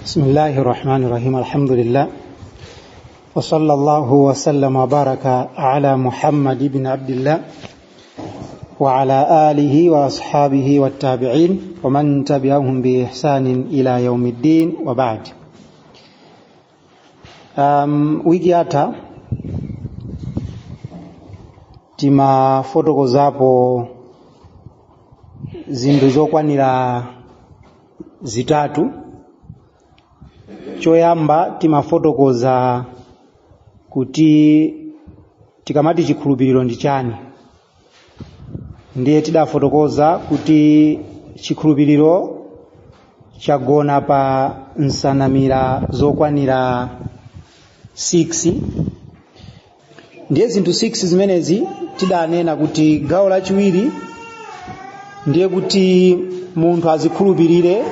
بسم الله الرحمن الرحيم، الحمد لله وصلى الله وسلم وبارك على محمد بن عبد الله وعلى آله وأصحابه والتابعين ومن تبعهم بإحسان إلى يوم الدين وبعد. Wiki yatha timafotokozapo zinthu zokwanira zitatu. Choyamba timafotokoza kuti tikamati chikhulupiriro ndi chani, ndiye tidafotokoza kuti chikhulupiriro chagona pa nsanamira zokwanira 6. Ndiye zinthu 6 zimenezi tidanena kuti gawo lachiwiri ndiye kuti munthu azikhulupirire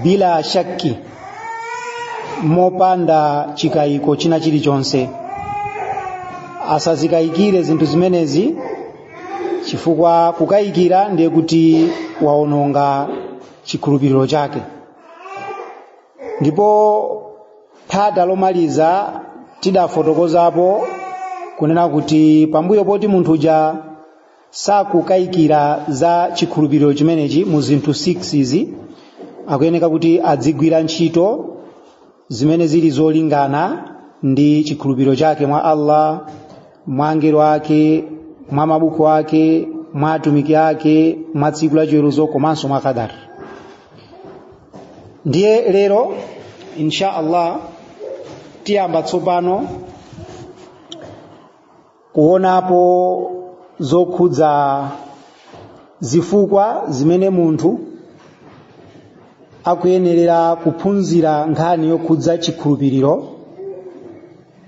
bila shakki, mopanda chikayiko china chilichonse, asazikayikire zinthu zimenezi, chifukwa kukayikira ndiye kuti waononga chikhulupiriro chake. Ndipo phata lomaliza tidafotokozapo kunena kuti pambuyo poti munthu uja sakukayikira za chikhulupiriro chimenechi mu zinthu 6 izi, akuyeneka kuti adzigwira ntchito zimene zili zolingana ndi chikhulupiriro chake mwa Allah, mwa angelo ake, mwa mabuku ake, mwa atumiki ake, mwa tsiku la chiweruzo komanso mwa qadar. Ndiye lero insha Allah tiyamba tsopano kuonapo zokhudza zifukwa zimene munthu akuyenerera kuphunzira nkhani yokhudza chikhulupiriro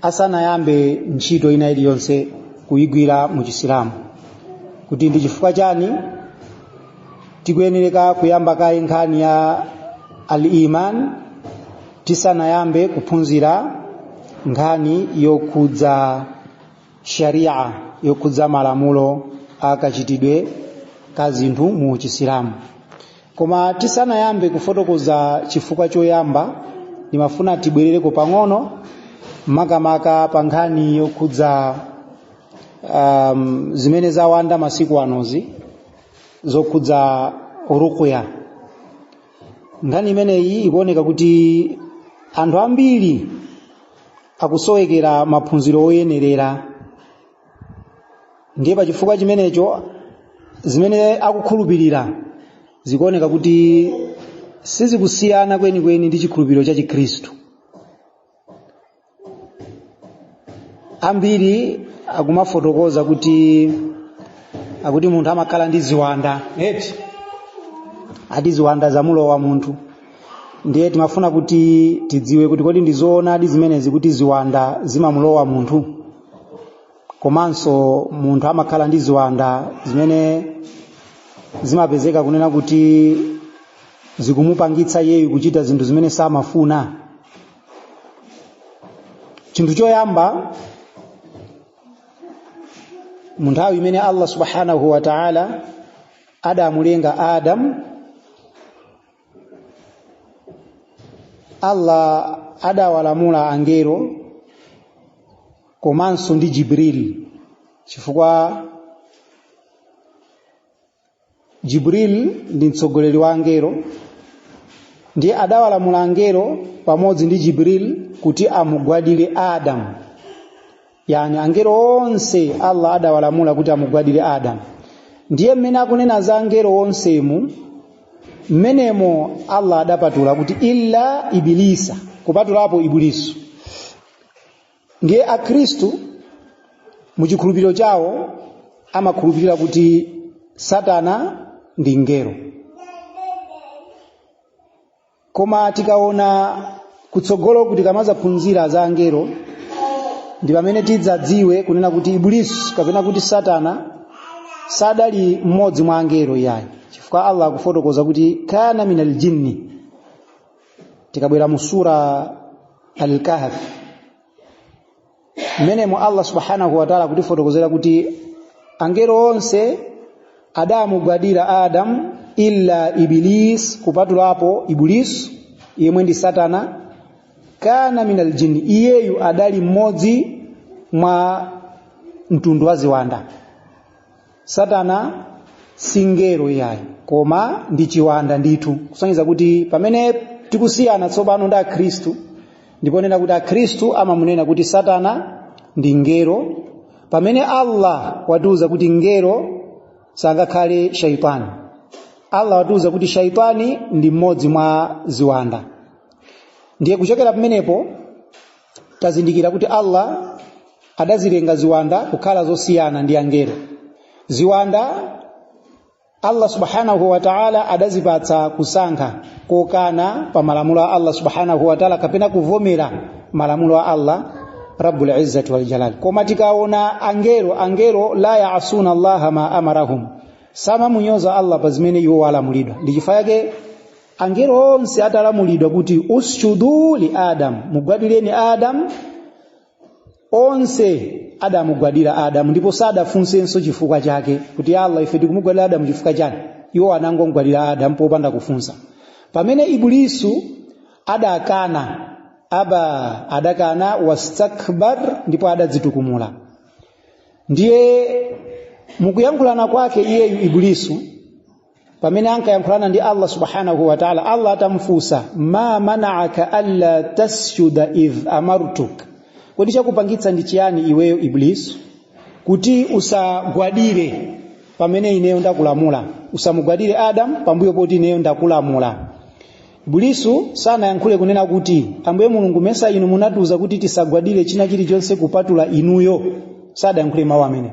asanayambe ntchito ina iliyonse kuyigwira mu Chisilamu, kuti ndi chifukwa chani tikuyenereka kuyamba kaye nkhani ya al-iman tisanayambe kuphunzira nkhani yokhudza sharia, yokhudza malamulo akachitidwe ka zinthu mu Chisilamu. Koma tisanayambe kufotokoza chifukwa choyamba, ndimafuna tibwerereko pang'ono makamaka pa nkhani yokhudza zimene zawanda masiku anozi zokhudza ruqya. Nkhani imeneyi ikuoneka kuti anthu ambiri akusowekera maphunziro oyenerera, ndiye pachifukwa chimenecho zimene akukhulupirira zikuoneka kuti sizikusiyana kwenikweni ndi chikhulupiriro cha Chikhristu. Ambiri akumafotokoza kuti akuti munthu amakhala ndi ziwanda, eti ati ziwanda zamulowa munthu. Ndiye timafuna kuti tidziwe kuti kodi ndi zoonadi zimenezi kuti ziwanda zimamulowa munthu, komanso munthu amakhala ndi ziwanda zimene zimapezeka kunena kuti zikumupangitsa iyeyu kuchita zinthu zimene samafuna. Chinthu choyamba, mu nthawi imene Allah subhanahu wa ta'ala adamulenga Adam, Allah adawalamula angelo komanso ndi Jibril, chifukwa Jibril ndi mtsogoleri wa angelo, ndiye adawalamula angelo pamodzi ndi Jibril kuti amugwadire Adam. Yani angelo onse Allah adawalamula kuti amugwadire Adam. Ndiye mmene akunena za angelo onsemu, mmenemo Allah adapatula kuti illa ibilisa, kupatulapo Ibulisu. Ndiye Akhristu mu chikhulupiriro chawo amakhulupirira kuti Satana ndi mngelo. Koma tikaona kutsogolo kuti tikamazaphunzira za angelo, ndi pamene tidzadziwe kunena kuti Ibulisu kapena kuti Satana sadali mmodzi mwa angelo iyayi, chifukwa Allah akufotokoza kuti kana minal jinni. Tikabwera mu sura Al-Kahf, mmenemo Allah subhanahu wa ta'ala akutifotokozera kuti angelo onse adamugwadira Adam illa Iblis, kupatulapo Iblis. Yemwe ndi Satana, kana min aljinni, iyeyu adali mmodzi mwa mtundu wa ziwanda. Satana si ngelo iyayi, koma ndi chiwanda ndithu, kusonyeza kuti pamene tikusiyana tsopano ndi Akhristu, ndipo nena kuti Akhristu amamunena kuti Satana ndi ngelo, pamene Allah watiuza kuti ngelo sangakhale shaitani. Allah watiuza kuti shaitani ndi mmodzi mwa ziwanda. Ndiye kuchokera pamenepo tazindikira kuti Allah adazilenga ziwanda kukhala zosiyana ndi angelo. Ziwanda Allah subhanahu wa ta'ala adazipatsa kusankha kokana pa malamulo a Allah subhanahu wa ta'ala kapena kuvomera malamulo a Allah rabbul izzati wal jalal. Koma tikaona angelo, angelo la yaasuna Allaha ma amarahum, samamunyoza Allah pa zimene iwo alamulidwa. Ndi chifukwa chake angelo onse atalamulidwa kuti usjudu li Adam, mugwadireni Adam, onse adamugwadira Adamu, ndipo sadafunsenso chifukwa chake kuti Allah, ife tikumugwadira Adamu chifukwa chani? Iwo anangomugwadira Adamu popanda kufunsa. Pamene Ibulisu adakana, aba, adakana, wastakbar, ndipo adadzitukumula. Ndiye mukuyankhulana kwake iyeyu Ibulisu, pamene ankayankhulana ndi Allah subhanahu wa ta'ala, Allah atamfunsa ma mana'aka alla tasjuda idh amartuk, kodi chakupangitsa ndi chiyani iweyo Ibulisu kuti usagwadire pamene ineyo ndakulamula, usamugwadire Adam pambuyo poti ineyo ndakulamula? Ibulisu sanayankhule kunena kuti Ambuye Mulungu, mesa inu munatiuza kuti tisagwadire china chilichonse kupatula inuyo. Sadayankhule mawu amene,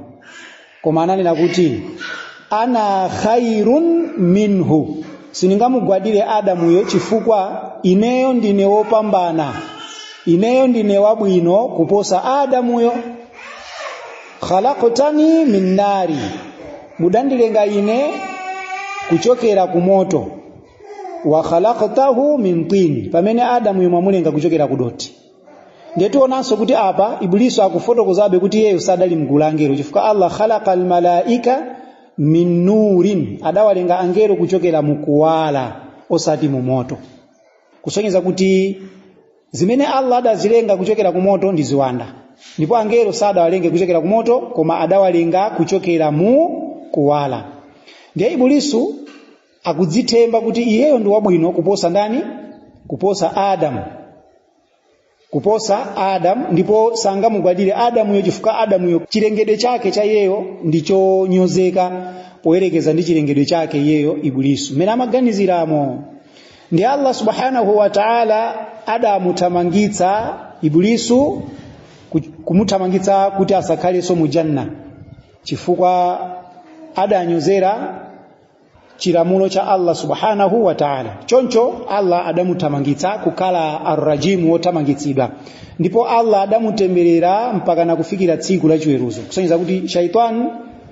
koma ananena kuti ana khairun minhu, sindingamugwadire Adamuyo chifukwa ineyo ndine wopambana, ineyo ndine wabwino kuposa Adamuyo. Khalaqtani min nari, mudandilenga ine kuchokera ku moto, wa khalaqtahu min tin, pamene Adamuyo mwamulenga kuchokera ku doti. Ndiye tionanso kuti apa Ibulisu akufotokozabe kuti iyeyo sadali mgulu la angelo, chifukwa Allah khalaqa almalaika min nurin, adawalenga angelo kuchokera mukuwala osati mu moto, kusonyeza kuti zimene Allah adazilenga kuchokera ku moto ndi ziwanda, ndipo angelo sadawalenge kuchokera ku moto, koma adawalenga kuchokera mu kuwala. Ndiye Ibulisu akudzithemba kuti iyeyo ndi wabwino kuposa ndani? Kuposa Adamu, kuposa Adamu, ndipo sangamugwadire Adamuyo chifukwa Adamuyo chilengedwe chake cha iyeyo ndi chonyozeka poyerekeza ndi chilengedwe chake iyeyo Ibulisu mmene amaganiziramo. Ndi Allah subhanahu wa ta'ala adamuthamangitsa Ibulisu, kumuthamangitsa kuti asakhalenso mu janna, chifukwa adanyozera chilamulo cha Allah subhanahu wa ta'ala. Choncho Allah adamuthamangitsa kukhala arrajimu, wothamangitsidwa, ndipo Allah adamutemberera mpaka na kufikira tsiku la chiweruzo, kusonyeza kuti shaitan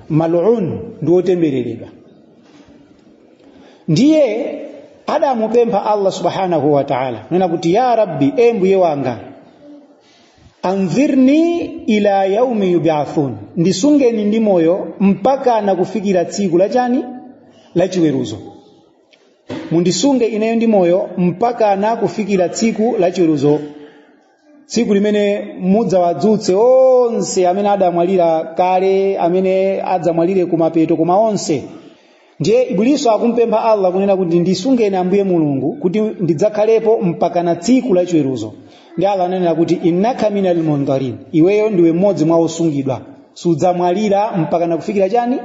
mal'un, ndi wotembereredwa. Ndiye adamupempha Allah subhanahu wa ta'ala nena kuti ya rabbi, e mbuye wanga, anzirni ila yaumi yub'athun, ndisungeni ndi moyo mpaka na kufikira tsiku la chani? La chiweruzo. Mundisunge ineyo ndi moyo mpaka na kufikira tsiku la chiweruzo, tsiku limene mudzawadzutse onse amene adamwalira kale, amene adzamwalire kumapeto, koma onse. Ndiye Ibulisu akumpempha Allah kunena kuti ndisungeni Ambuye Mulungu kuti ndidzakhalepo mpaka na tsiku la chiweruzo. Ndi Allah ananena kuti innaka minal mundharin, iweyo ndiwe mmodzi mwa osungidwa, sudzamwalira mpaka na kufikira chani?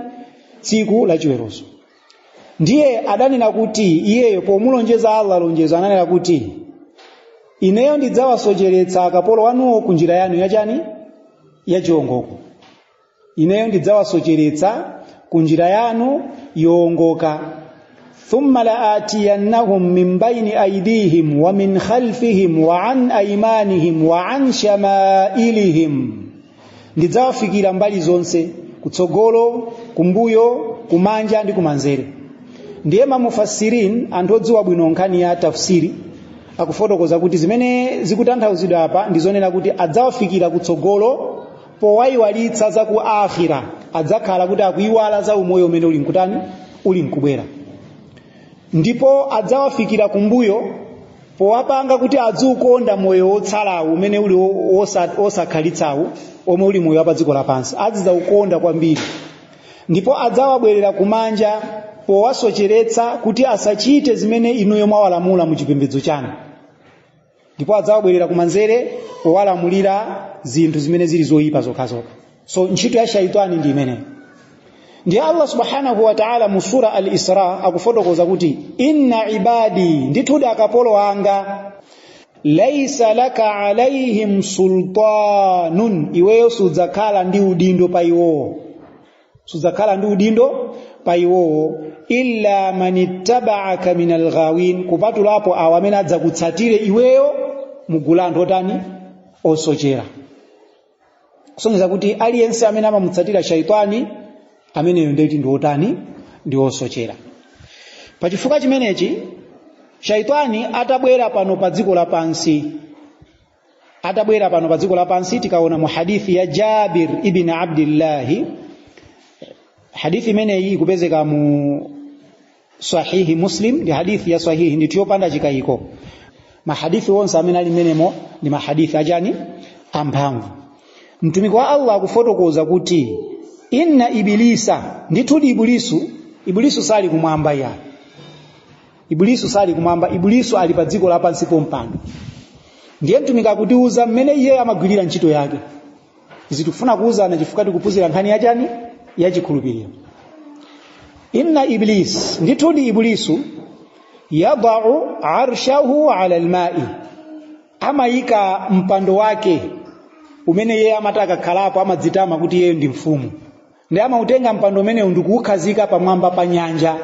Tsiku la chiweruzo. Ndiye adanena kuti iyeyo pomulonjeza Allah lonjezo, ananena kuti ineyo ndidzawasocheretsa akapolo wanuwo ku njira yanu yachani? Yachiwongoko. Ineyo ndidzawasocheretsa ku njira yanu yowongoka. Thumma laatiyannahum min baini aydihim wa min khalfihim wa an aymanihim wa an shamailihim, ndidzawafikira mbali zonse, kutsogolo, kumbuyo, kumanja ndi kumanzere. Ndiye mamufassirin, anthu odziwa bwino nkhani ya tafsiri, akufotokoza kuti zimene zikutanthauzidwa apa ndi zonena kuti adzawafikira kutsogolo powayiwalitsa za ku akhira, adzakhala kuti akuyiwala za umoyo umene uli nkutani, uli nkubwera. Ndipo adzawafikira kumbuyo Powapanga kuti adziukonda moyo wotsalawu umene uli osakhalitsawu, omwe uli moyo wa pa dziko lapansi, azidzaukonda kwambiri, ndipo adzawabwerera kumanja powasocheretsa kuti asachite zimene inuyo mwawalamula mu chipembedzo chanu, ndipo adzawabwerera kumanzere powalamulira zinthu zimene zili zoyipa zokhazokha. So ntchito ya shaitani ndi imeneyi. Ndiye Allah subhanahu wa ta'ala mu sura Al-Isra akufotokoza kuti inna ibadi, ndithudi akapolo anga, laisa laka alaihim sultanun, iweyo sudzakhala ndi udindo pa iwowo, sudzakhala ndi udindo pa iwowo, illa man ittaba'aka min alghawin, kupatulapo awo amene adzakutsatire iweyo mugulu la anthu otani? Osochera. Kusonyeza kuti aliyense amene amamutsatira shaitani ameneyo ndeti ndi otani? Ndi osochera. Pachifukwa chimenechi, shaitani atabwera pano pa dziko lapansi, atabwera pano pa dziko lapansi, tikaona mu hadithi ya Jabir ibn Abdillahi, hadithi imeneyi ikupezeka mu Sahihi Muslim, ndi hadithi ya sahihi ndithu yopanda chikayiko. Mahadithi onse amene ali mmenemo ndi mahadithi achani? Amphamvu. Mtumiki wa Allah akufotokoza kuti inna ibilisa, ndithudi ibulisu, ibulisu sali kumwamba ya, ibulisu sali kumwamba, ibulisu ali pa dziko lapansi pompano. Ndiye mtumiki akutiuza mmene iye amagwirira ntchito yake. Izi tikufuna kuwuzana chifukwa tikuphunzira nkhani yachani? Yachikhulupiriro. Inna iblis, ndithudi ibulisu, yadau arshahu ala almai, amayika mpando wake umene iye amati akakhalapo amadzitama kuti iyeyo ndi mfumu, ndi amautenga mpando umenewu ndikuwukhazika pamwamba pa nyanja.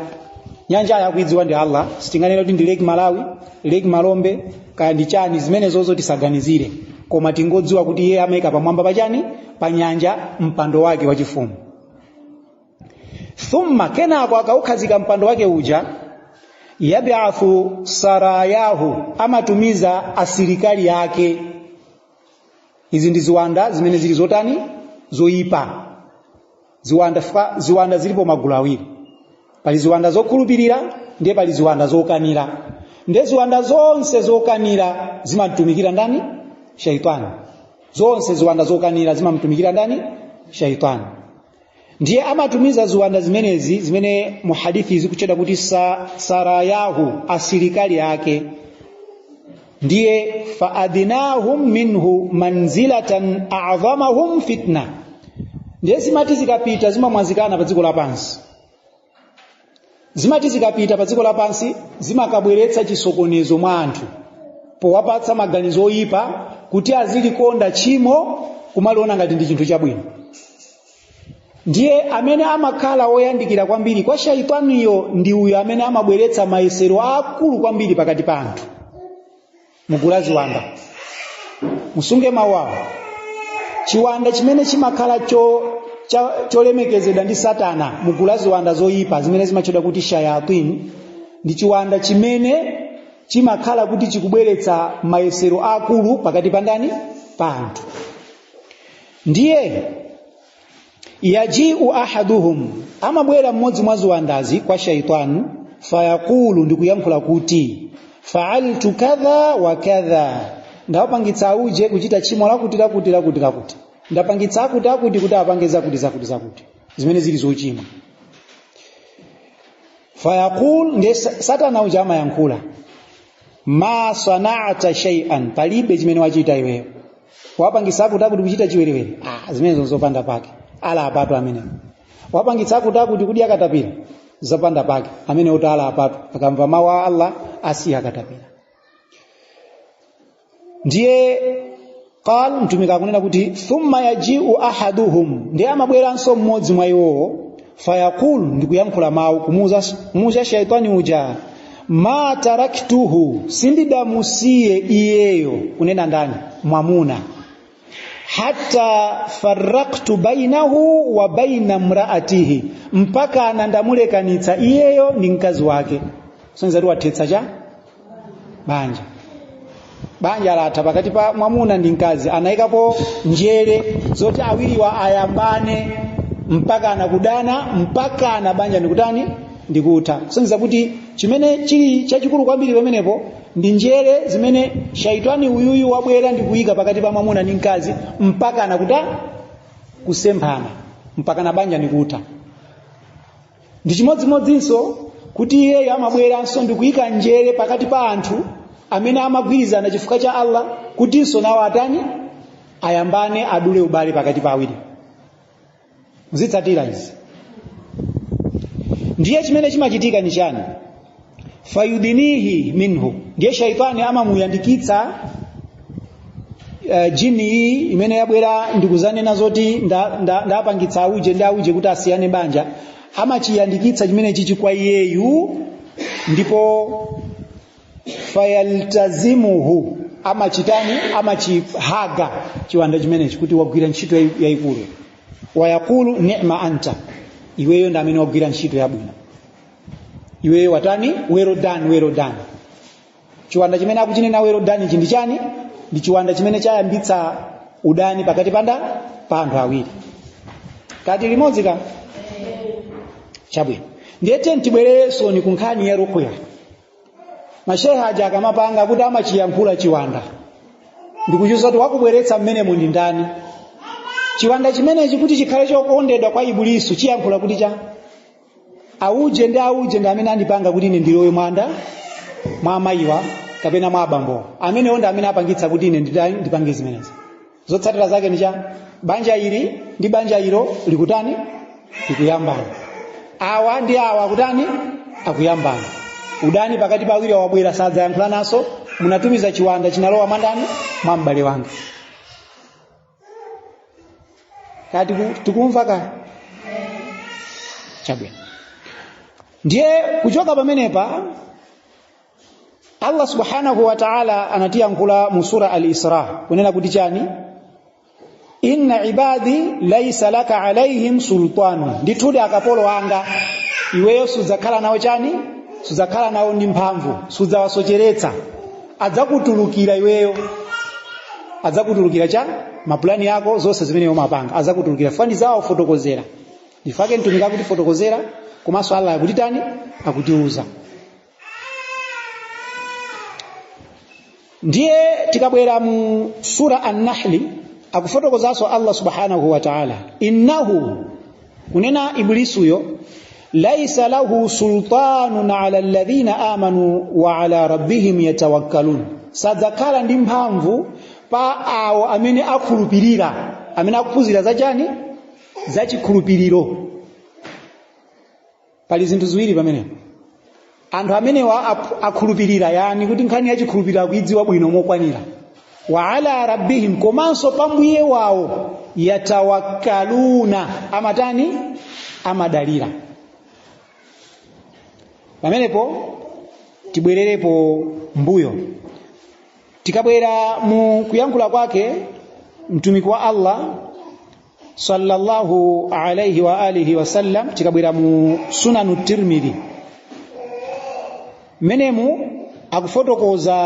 Nyanja yakuidziwa ndi Allah, sitinganene kuti ndi Lake Malawi, Lake Malombe, kaya ndi chani, zimenezozo tisaganizire, koma tingodziwa kuti iye amayika pamwamba pa chani? Pa nyanja mpando wake wachifumu. Thumma, kenako akaukhazika mpando wake uja, yabathu sarayahu, amatumiza asilikali ake. Izi ndi ziwanda zimene zili zotani? Zoyipa. Ziwanda, ziwanda zilipo magulu awiri, pali ziwanda zokhulupirira ndiye pali ziwanda zokanira. Ndiye ziwanda zonse zokanira zimamtumikira ndani? Shaitani. Zonse ziwanda zokanira zimamtumikira ndani? Shaitani. Ndiye amatumiza ziwanda zimenezi zimene mu hadithi zikutchedwa kuti sarayahu, asilikali ake. Ndiye faadinahum minhu manzilatan a'dhamahum fitna, ndiye zimati zikapita zimamwazikana pa dziko lapansi, zimati zikapita pa dziko lapansi zimakabweretsa chisokonezo mwa anthu powapatsa maganizo oyipa kuti azilikonda tchimo kumaliona ngati ndi chinthu chabwino. Ndiye amene amakhala woyandikira kwambiri kwa shaitaniyo ndi uyo amene amabweretsa mayesero akulu kwambiri pakati pa anthu mugulu la ziwanda. Musunge mawu awo. Chiwanda chimene chimakhala cholemekezedwa ndi Satana mugulu la ziwanda zoyipa zimene zimatchedwa kuti shayatin, ndi chiwanda chimene chimakhala kuti chikubweretsa mayesero akulu pakati pa ndani? Pa anthu. Ndiye yajiu ahaduhum, amabwera mmodzi mwa ziwandazi kwa shaitani, fayaqulu, ndikuyankhula kuti fa'altu kadha wa kadha, ndawapangitsa auje kuchita tchimo lakuti lakuti lakuti lakuti, ndapangitsa akuti akuti kuti apange zakuti zakuti zakuti zimene zili zochimwa. Fayaqul, ndiye Satana uja amayankhula, ma sana'ata shay'an, palibe chimene wachita iweyo, wapangitsa akuti akuti kuchita chiwerewere, zimenezo zopanda pake, ala apatu amenewo. Wapangitsa akuti akuti kudya katapira, zopanda pake, amene oti ala apatu, akamva mawu a Allah asiya katapira. Ndiye qal, mtumiki akunena kuti thumma yajiu ahaduhum, ndiye amabweranso mmodzi mwa iwowo, fayaqul, ndikuyankhula mawu kumuuza shaitani uja, ma taraktuhu, sindidamusiye iyeyo, kunena ndani? Mwamuna, hatta farraktu bainahu wa baina mraatihi, mpaka anandamulekanitsa iyeyo ndi mkazi wake. Sonza kuti wathetsa cha banja, banja latha pakati pa mwamuna ndi mkazi, anayikapo njere zoti awiriwa ayambane mpaka anakudana, mpaka ana banja ndikutani? Ndikutha. Kusonyeza kuti chimene chili chachikulu kwambiri pamenepo Ndi njere zimene shaitani uyuyu wabwera ndi kuyika pakati pa mwamuna ndi mkazi mpaka nakuta kusemphana, mpaka na banja nikutha. Ndi chimodzimodzinso kuti iyeyo amabweranso ndi kuyika njere pakati pa anthu amene amagwirizana chifukwa cha Allah, kutinso nawo atani, ayambane, adule ubale pakati pa awiri. Muzitsatira izi. Ndiye chimene chimachitika ni chani? Fayudinihi minhu, ndiye shaitani amamuyandikitsa jini iyi imene yabwera ndikuzanena zoti ndapangitsa auje ndi auje kuti asiyane banja. Amachiyandikitsa chimene chichi kwa iyeyu, ndipo fayaltazimuhu, amachitani, amachihaga chiwanda chimenechi kuti wagwira ntchito yayikulu. Wayaqulu ni'ma anta, iweyo ndi amene wagwira ntchito yabwino, iweyo watani, well done, well done. Chiwanda chimene akuchinena well done ichi ndi chani? Ndi chiwanda chimene chayambitsa udani pakati panda pa anthu awiri. Kati limodzi ka chabwino. Ndiye tibwererenso ni kunkhani ya ruqya. Mashehe aja akamapanga kuti amachiyankhula chiwanda ndikuchiuza kuti wakubweretsa mmenemu ndi ndani. Chiwanda chimenechi kuti chikhale chokondedwa kwa Ibulisu chiyankhula kuti cha auje ndi auje ndi amene andipanga kuti ine ndilowe mwanda mwa amayiwa kapena mwa abambowa, amenewo ndi amene apangitsa kuti ine ndipange zimenezi. Zotsatira zake ni cha banja ili ndi banja ilo likutani, likuyambana. Awa ndi awa akutani, akuyambana. Udani pakati pa awiri wabwera, sadzayankhulananso. Munatumiza chiwanda chinalowa mwandani, mwa m'bale wanga. Kati tikumva ka chabwino. Ndiye kuchoka pamenepa Allah subhanahu wa ta'ala anatiyankhula mu sura al-Isra kunena kuti chani? Inna ibadi laisa laka alaihim sultanu, ndithudi akapolo anga iweyo sudzakhala nawo chani, sudzakhala nawo ndi mphamvu, sudzawasocheretsa, adzakutulukira iweyo, adzakutulukira cha mapulani yako zonse zimene umapanga adzakutulukira. Fani zawo fotokozera ndifake mtumiki akutifotokozera, komanso Allah akutitani, akutiuza. Ndiye tikabwera mu sura an-Nahli akufotokozanso Allah subhanahu wa ta'ala, innahu, kunena Iblisuyo, laisa lahu sultanun ala alladhina amanu wa ala rabbihim yatawakkalun, sadzakhala ndi mphamvu pa awo amene akhulupirira, amene akuphunzira zachani, zachikhulupiriro. Pali zinthu ziwiri pamenepo. Anthu amenewa akhulupirira, yani kuti nkhani ya chikhulupiriro akuidziwa bwino mokwanira. Wa ala rabbihim, komanso pa mbuye wawo, yatawakkaluna, amatani, amadalira. Pamenepo tibwererepo mbuyo, tikabwera mu kuyankhula kwake mtumiki wa Allah sallallahu alayhi wa alihi wasallam, tikabwera mu sunanu Tirmidhi, menemu akufotokoza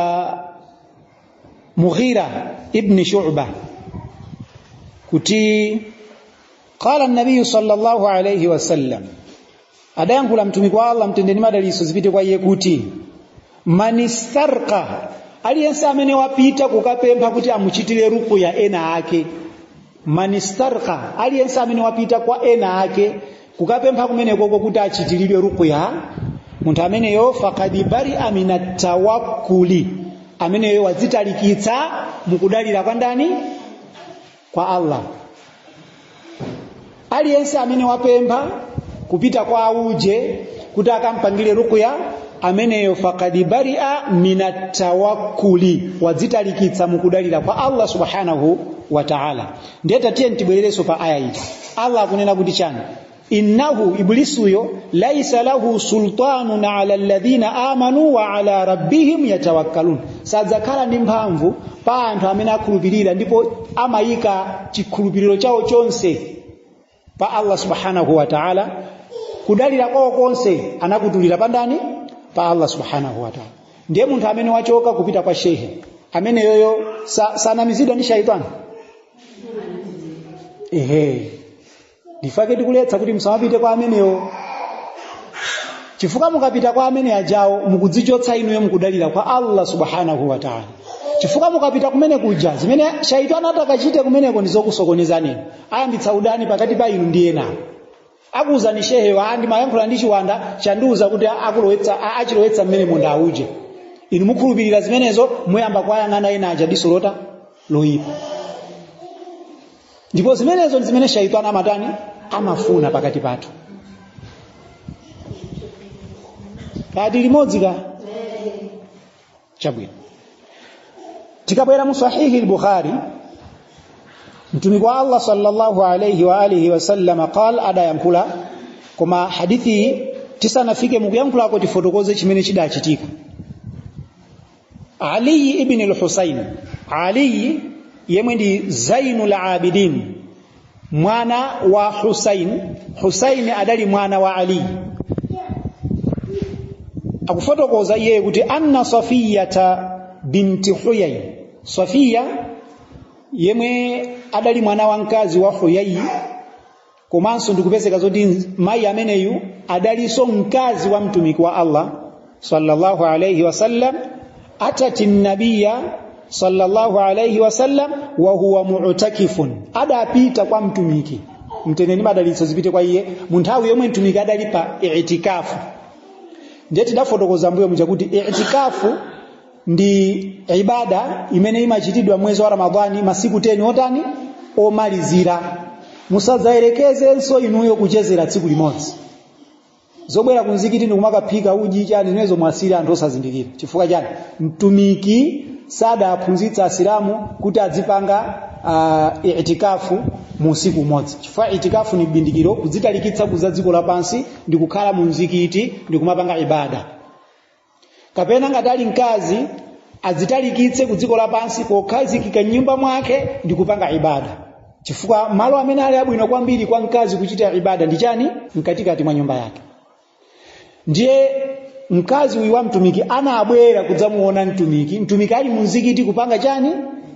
Mughira ibn Shu'ba kuti qala an-nabiy sallallahu alayhi wasallam, adayankhula mtumiki wa Allah mtendeni madalitso zipite kwa iye kuti manistarqa, aliyense amene wapita kukapempha kuti amuchitire ruqya ena ake. Manistarqa, aliyense amene wapita kwa ena ake kukapempha kumenekoko kuti achitiridwe ruqya, munthu ameneyo faqad bari'a minat tawakkuli, ameneyo wadzitalikitsa mukudalira kwa ndani? Kwa Allah. Aliyense amene wapempha kupita kwa auje kuti akampangire ruqya, ameneyo faqad bari'a minat tawakkuli, wadzitalikitsa mukudalira kwa Allah subhanahu wa ta'ala. Ndiye tatiye tibwererenso pa aya ija. Allah akunena kuti chani? Innahu, iblisuyo, laisa lahu sultanun ala alladhina amanu wa ala rabbihim yatawakkalun, sadzakhala ndi mphamvu pa anthu amene akhulupirira ndipo amayika chikhulupiriro chawo chonse pa Allah subhanahu wa ta'ala, kudalira kwawo konse anakutulira pa ndani? Pa Allah subhanahu wa ta'ala. Ndiye munthu amene wachoka kupita kwa shehe amene yoyo sanamizidwa ndi shaitani. Ehe, ndifake tikuletsa kuti msamapite kwa amenewo. Chifukwa mukapita kwa amene ajawo mukudzichotsa inuyo, mukudalira kwa Allah subhanahu wa ta'ala. Chifukwa mukapita kumene kuja, zimene shaitani atakachite kumeneko ndi zokusokonezani, ayambitsa udani pakati pa inu ndi ena. Akuwuzani shehewa, "Ndimayankhula ndi chiwanda, chandiwuza kuti akulowetsa, achilowetsa mmene munda auje." Inu mukhulupirira zimenezo, muyamba kuwayang'ana ena aja diso lota loyipa. Ndipo zimenezo ndi zimene shaitani amatani, amafuna pakati pathu. Kati limodzi ka chabwino. Tikabwera mu Sahihi al-Bukhari, mtumiki wa Allah sallallahu alayhi wa alihi wasallam qal, adayankhula. Koma hadithi tisanafike mukuyankhulako, tifotokoze chimene chidachitika. Ali ibn al-Husayn, Ali yemwe ndi Zainul Abidin, mwana wa Husain. Husain adali mwana wa Ali. Akufotokoza iye kuti anna Safiyata binti Huyai, Safiya yemwe adali mwana wa mkazi wa Huyai, komanso ndikupezeka zoti mayi ameneyu adalinso mkazi wa mtumiki wa Allah sallallahu alayhi wasallam, atati nabiya sallallahu alayhi wasallam wa huwa mu'takifun, adapita kwa mtumiki, mtendere madalitso zipite kwa iye, mu nthawi yomwe mtumiki adali pa i'tikafu. Ndiye tidafotokoza mbuyo muja kuti i'tikafu ndi ibada imene imachitidwa mwezi wa Ramadhani, masiku 10 otani, omalizira. Musadzayerekezenso inuyo kuchezera tsiku limodzi, zobwera kumzikiti ndikumakaphika uji chani, zimenezo mwasiri anthu osazindikira. Chifukwa chani? Mtumiki sadaphunzitsa Asilamu kuti adzipanga i'tikafu mu usiku umodzi, chifukwa i'tikafu ni bindikiro, kudzitalikitsa kuza dziko lapansi ndi kukhala mu mzikiti ndi kumapanga ibada. Kapena ngati ali mkazi, adzitalikitse ku dziko lapansi pokhazikika m'nyumba mwake ndi kupanga ibada, chifukwa malo amene ali abwino kwambiri kwa mkazi kuchita ibada ndi chani? Mkatikati mwa nyumba yake. Ndiye mkazi uyu wa mtumiki anabwera kudzamuona mtumiki, mtumiki ali mumzikiti kupanga chani?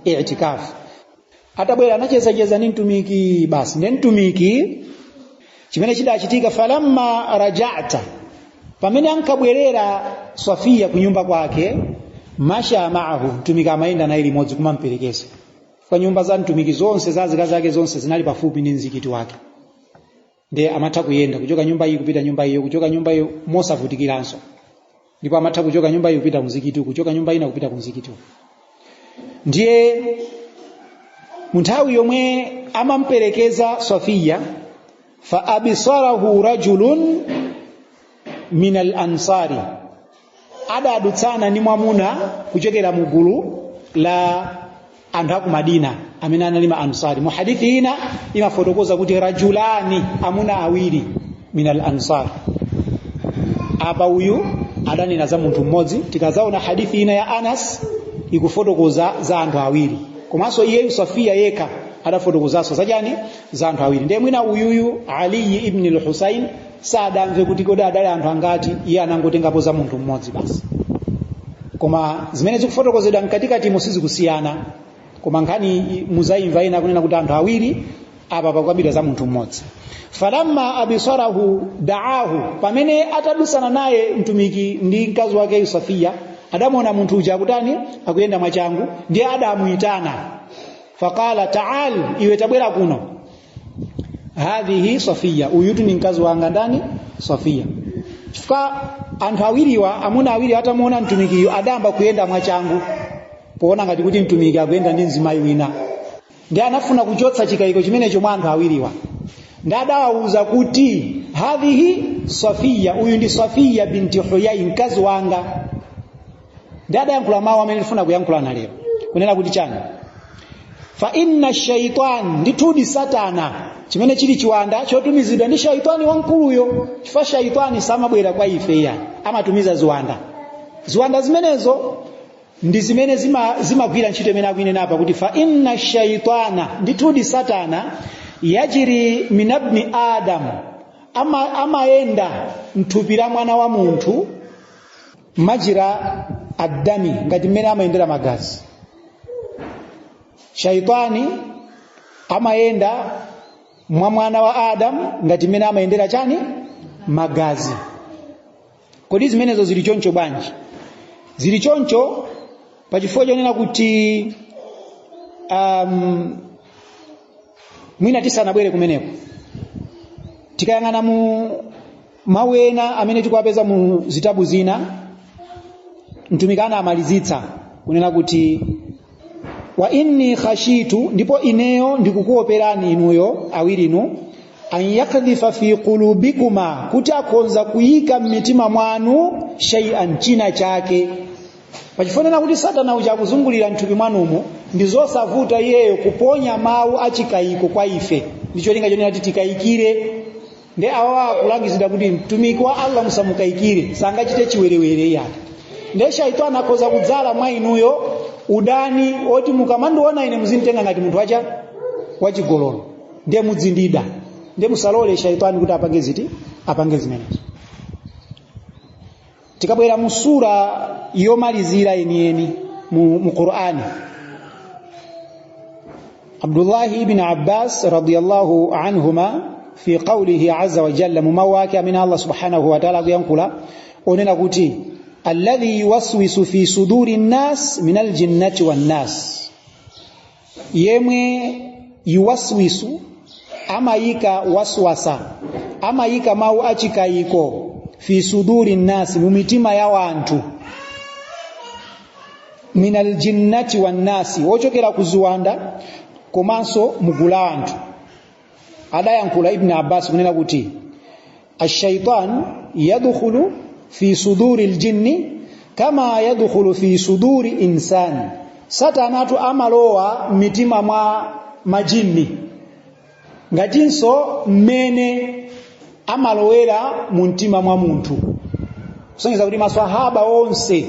I'tikafu. Atabwera anachezacheza ndi mtumiki basi. Ndiye mtumiki chimene chidachitika, falamma raja'ta, pamene ankabwerera Safiya ku nyumba kwake, masha ma'ahu, mtumiki amayenda naye limodzi kumamperekeza. Kwa nyumba za mtumiki zonse, za azikazi ake zonse, zinali pafupi ndi mzikiti wake, ndiye amatha kuyenda kuchoka nyumba iyi kupita nyumba iyo, kuchoka nyumba iyo mosavutikiranso. Ndipo amatha kuchoka nyumba iyi kupita mzikiti, kuchoka nyumba ina kupita kumzikiti. Ndiye mu nthawi yomwe amamperekeza Safiya, fa abisarahu rajulun min al-ansari, adadutsana ndi mwamuna kuchokera mu gulu la anthu aku Madina amene anali ma Ansari. Mu hadithi ina imafotokoza kuti rajulani, amuna awiri, min al-ansar. Apa uyu adanena za munthu mmodzi. Tikazaona hadithi ina ya Anas ikufotokoza za anthu awiri, komanso iyeyu Safiya yekha adafotokozanso zachani? Za anthu awiri. Ndiye mwina uyuyu Ali ibn al-Husayn sadamve kuti kodi adali anthu angati, iye anangotengapo za munthu mmodzi basi. Koma zimene zikufotokozedwa mkatikatimo sizikusiyana, koma nkhani muzayimva ina kunena kuti anthu awiri, apa pakukambidwa za munthu mmodzi. Falamma abisarahu daahu, pamene atadusana naye mtumiki ndi mkazi wake Safiya, adamuona munthu uja akutani? Akuyenda mwachangu. Ndiye adamuyitana, faqala ta'al, iwe tabwera kuno, hadhihi Safiya, uyutu ni mkazi wanga. Ndani? Safiya. Chifukwa anthu awiriwa, amuna awiri, atamuona mtumikiyo adamba kuyenda mwachangu poona ngati kuti mtumiki akuyenda ndi mzimayi wina. Ndi anafuna kuchotsa chikayiko chimenecho mwa anthu awiriwa, ndi adawawuza kuti hadhihi Safiya, uyu ndi Safiya binti Huyai, mkazi wanga. Ndi adayankhula mawu amene ndifuna kuyankhulana lero, kunena kuti chani? Fa inna shaitan, ndithudi satana, chimene chili chiwanda chotumizidwa ndi shaitani wamkuluyo, chifukwa shaitani samabwera kwa ife iya, amatumiza ziwanda. Ziwanda zimenezo ndi zimene zimagwira ntchito imene akuinena apa kuti fa inna shaitana, ndithudi satana, yajiri min ibni adam, amayenda mthupi la mwana wa munthu, majira addami, ngati mmene amayendera magazi. Shaitani amayenda mwa mwana wa Adamu ngati mmene amayendera chani? Magazi. Kodi zimenezo zili choncho bwanji? Zili choncho pachifukwa chonena kuti mwina tisanabwere kumeneko, tikayang'ana mu mawu ena amene tikuwapeza mu zitabu zina, mtumiki anamalizitsa kunena kuti wa inni khashitu, ndipo ineyo ndikukuoperani inuyo awirinu, an yakdhifa fi qulubikuma, kuti akhonza kuyika m'mitima mwanu shay'an, china chake. Pachifonena kuti satana uja akuzungulira mthupi mwanumu, ndi zosavuta iyeyo kuponya mawu achikayiko kwa ife, ndi cholinga chonena kuti tikayikire. Ndi awa akulangizidwa kuti mtumiki wa Allah musamukayikire, sangachite chiwerewere iyake. Ndiye shaitani akhoza kudzala mwa inuyo udani oti mukamandiona ine muzinditenga ngati munthu wacha wachigololo, ndiye mudzindida. Ndiye musalole shaitani kuti apange ziti, apange zimenezo. Tikabwera mu sura yomalizira yeniyeni mu Qur'ani, Abdullah ibn Abbas radiyallahu anhuma fi qawlihi azza wa jalla, mu mawu ake amene Allah subhanahu wa ta'ala akuyankhula onena kuti alladhi yuwaswisu fi suduri nnas min aljinnati wan nas, yemwe yuwaswisu amayika waswasa, amayika mawu achikayiko, fi suduri nnasi, mu mitima ya wanthu, min aljinnati wan nasi, wochokera ku ziwanda komanso mugulu la anthu. Adayankhula Ibn Abbas kunena kuti ashaitan yadkhulu fi suduri aljinni kama yadkhulu fi suduri insani, satanatu amalowa m'mitima mwa majinni ngatinso mmene amalowera mu mtima mwa munthu. Kusonyeza kuti maswahaba onse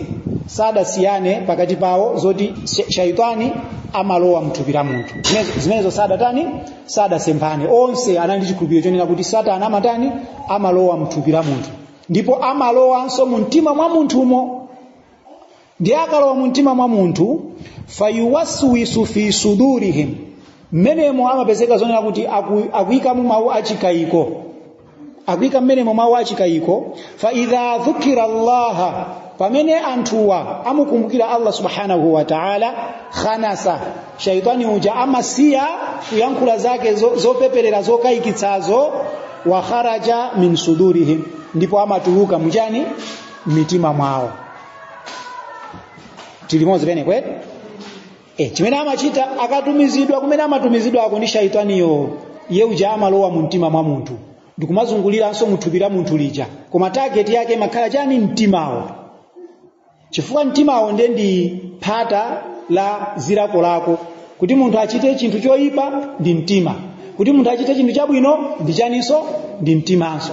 sadasiyane pakati pawo zoti shaitani amalowa mthupi la munthu. Zimenezo sadatani, sadasemphane. Onse anali ndi chikhulupiriro chonena kuti satana amatani, amalowa mthupi la munthu, ndipo amalowanso mu mtima mwa munthumo. Ndiye akalowa mu mtima mwa munthu, fayuwaswisu fi sudurihim, mmenemo amapezeka zonena kuti akuyikamo mawu achikayiko, akuyika mmenemo mawu achikayiko. Fa idha dhukira Allaha, pamene anthuwa amukumbukira Allah subhanahu wa ta'ala, khanasa, shaitani uja amasiya kuyankhula zake zopeperera zokayikitsazo, wa kharaja min sudurihim, ndipo amatuluka muchani, mitima mwawo. Tilimodzi pene kwete? Chimene amachita akatumizidwa kumene amatumizidwa ako ndi shaitaniyo, iye uja amalowa mu mtima mwa munthu ndikumazunguliranso muthupi la munthu lija, koma target yake imakhala chani? Mtimawo. Chifukwa mtimawo ndiye ndi phata la zilakolako. Kuti munthu achite chinthu choyipa ndi mtima, kuti munthu achite chinthu chabwino ndi chaninso? Ndi mtimanso.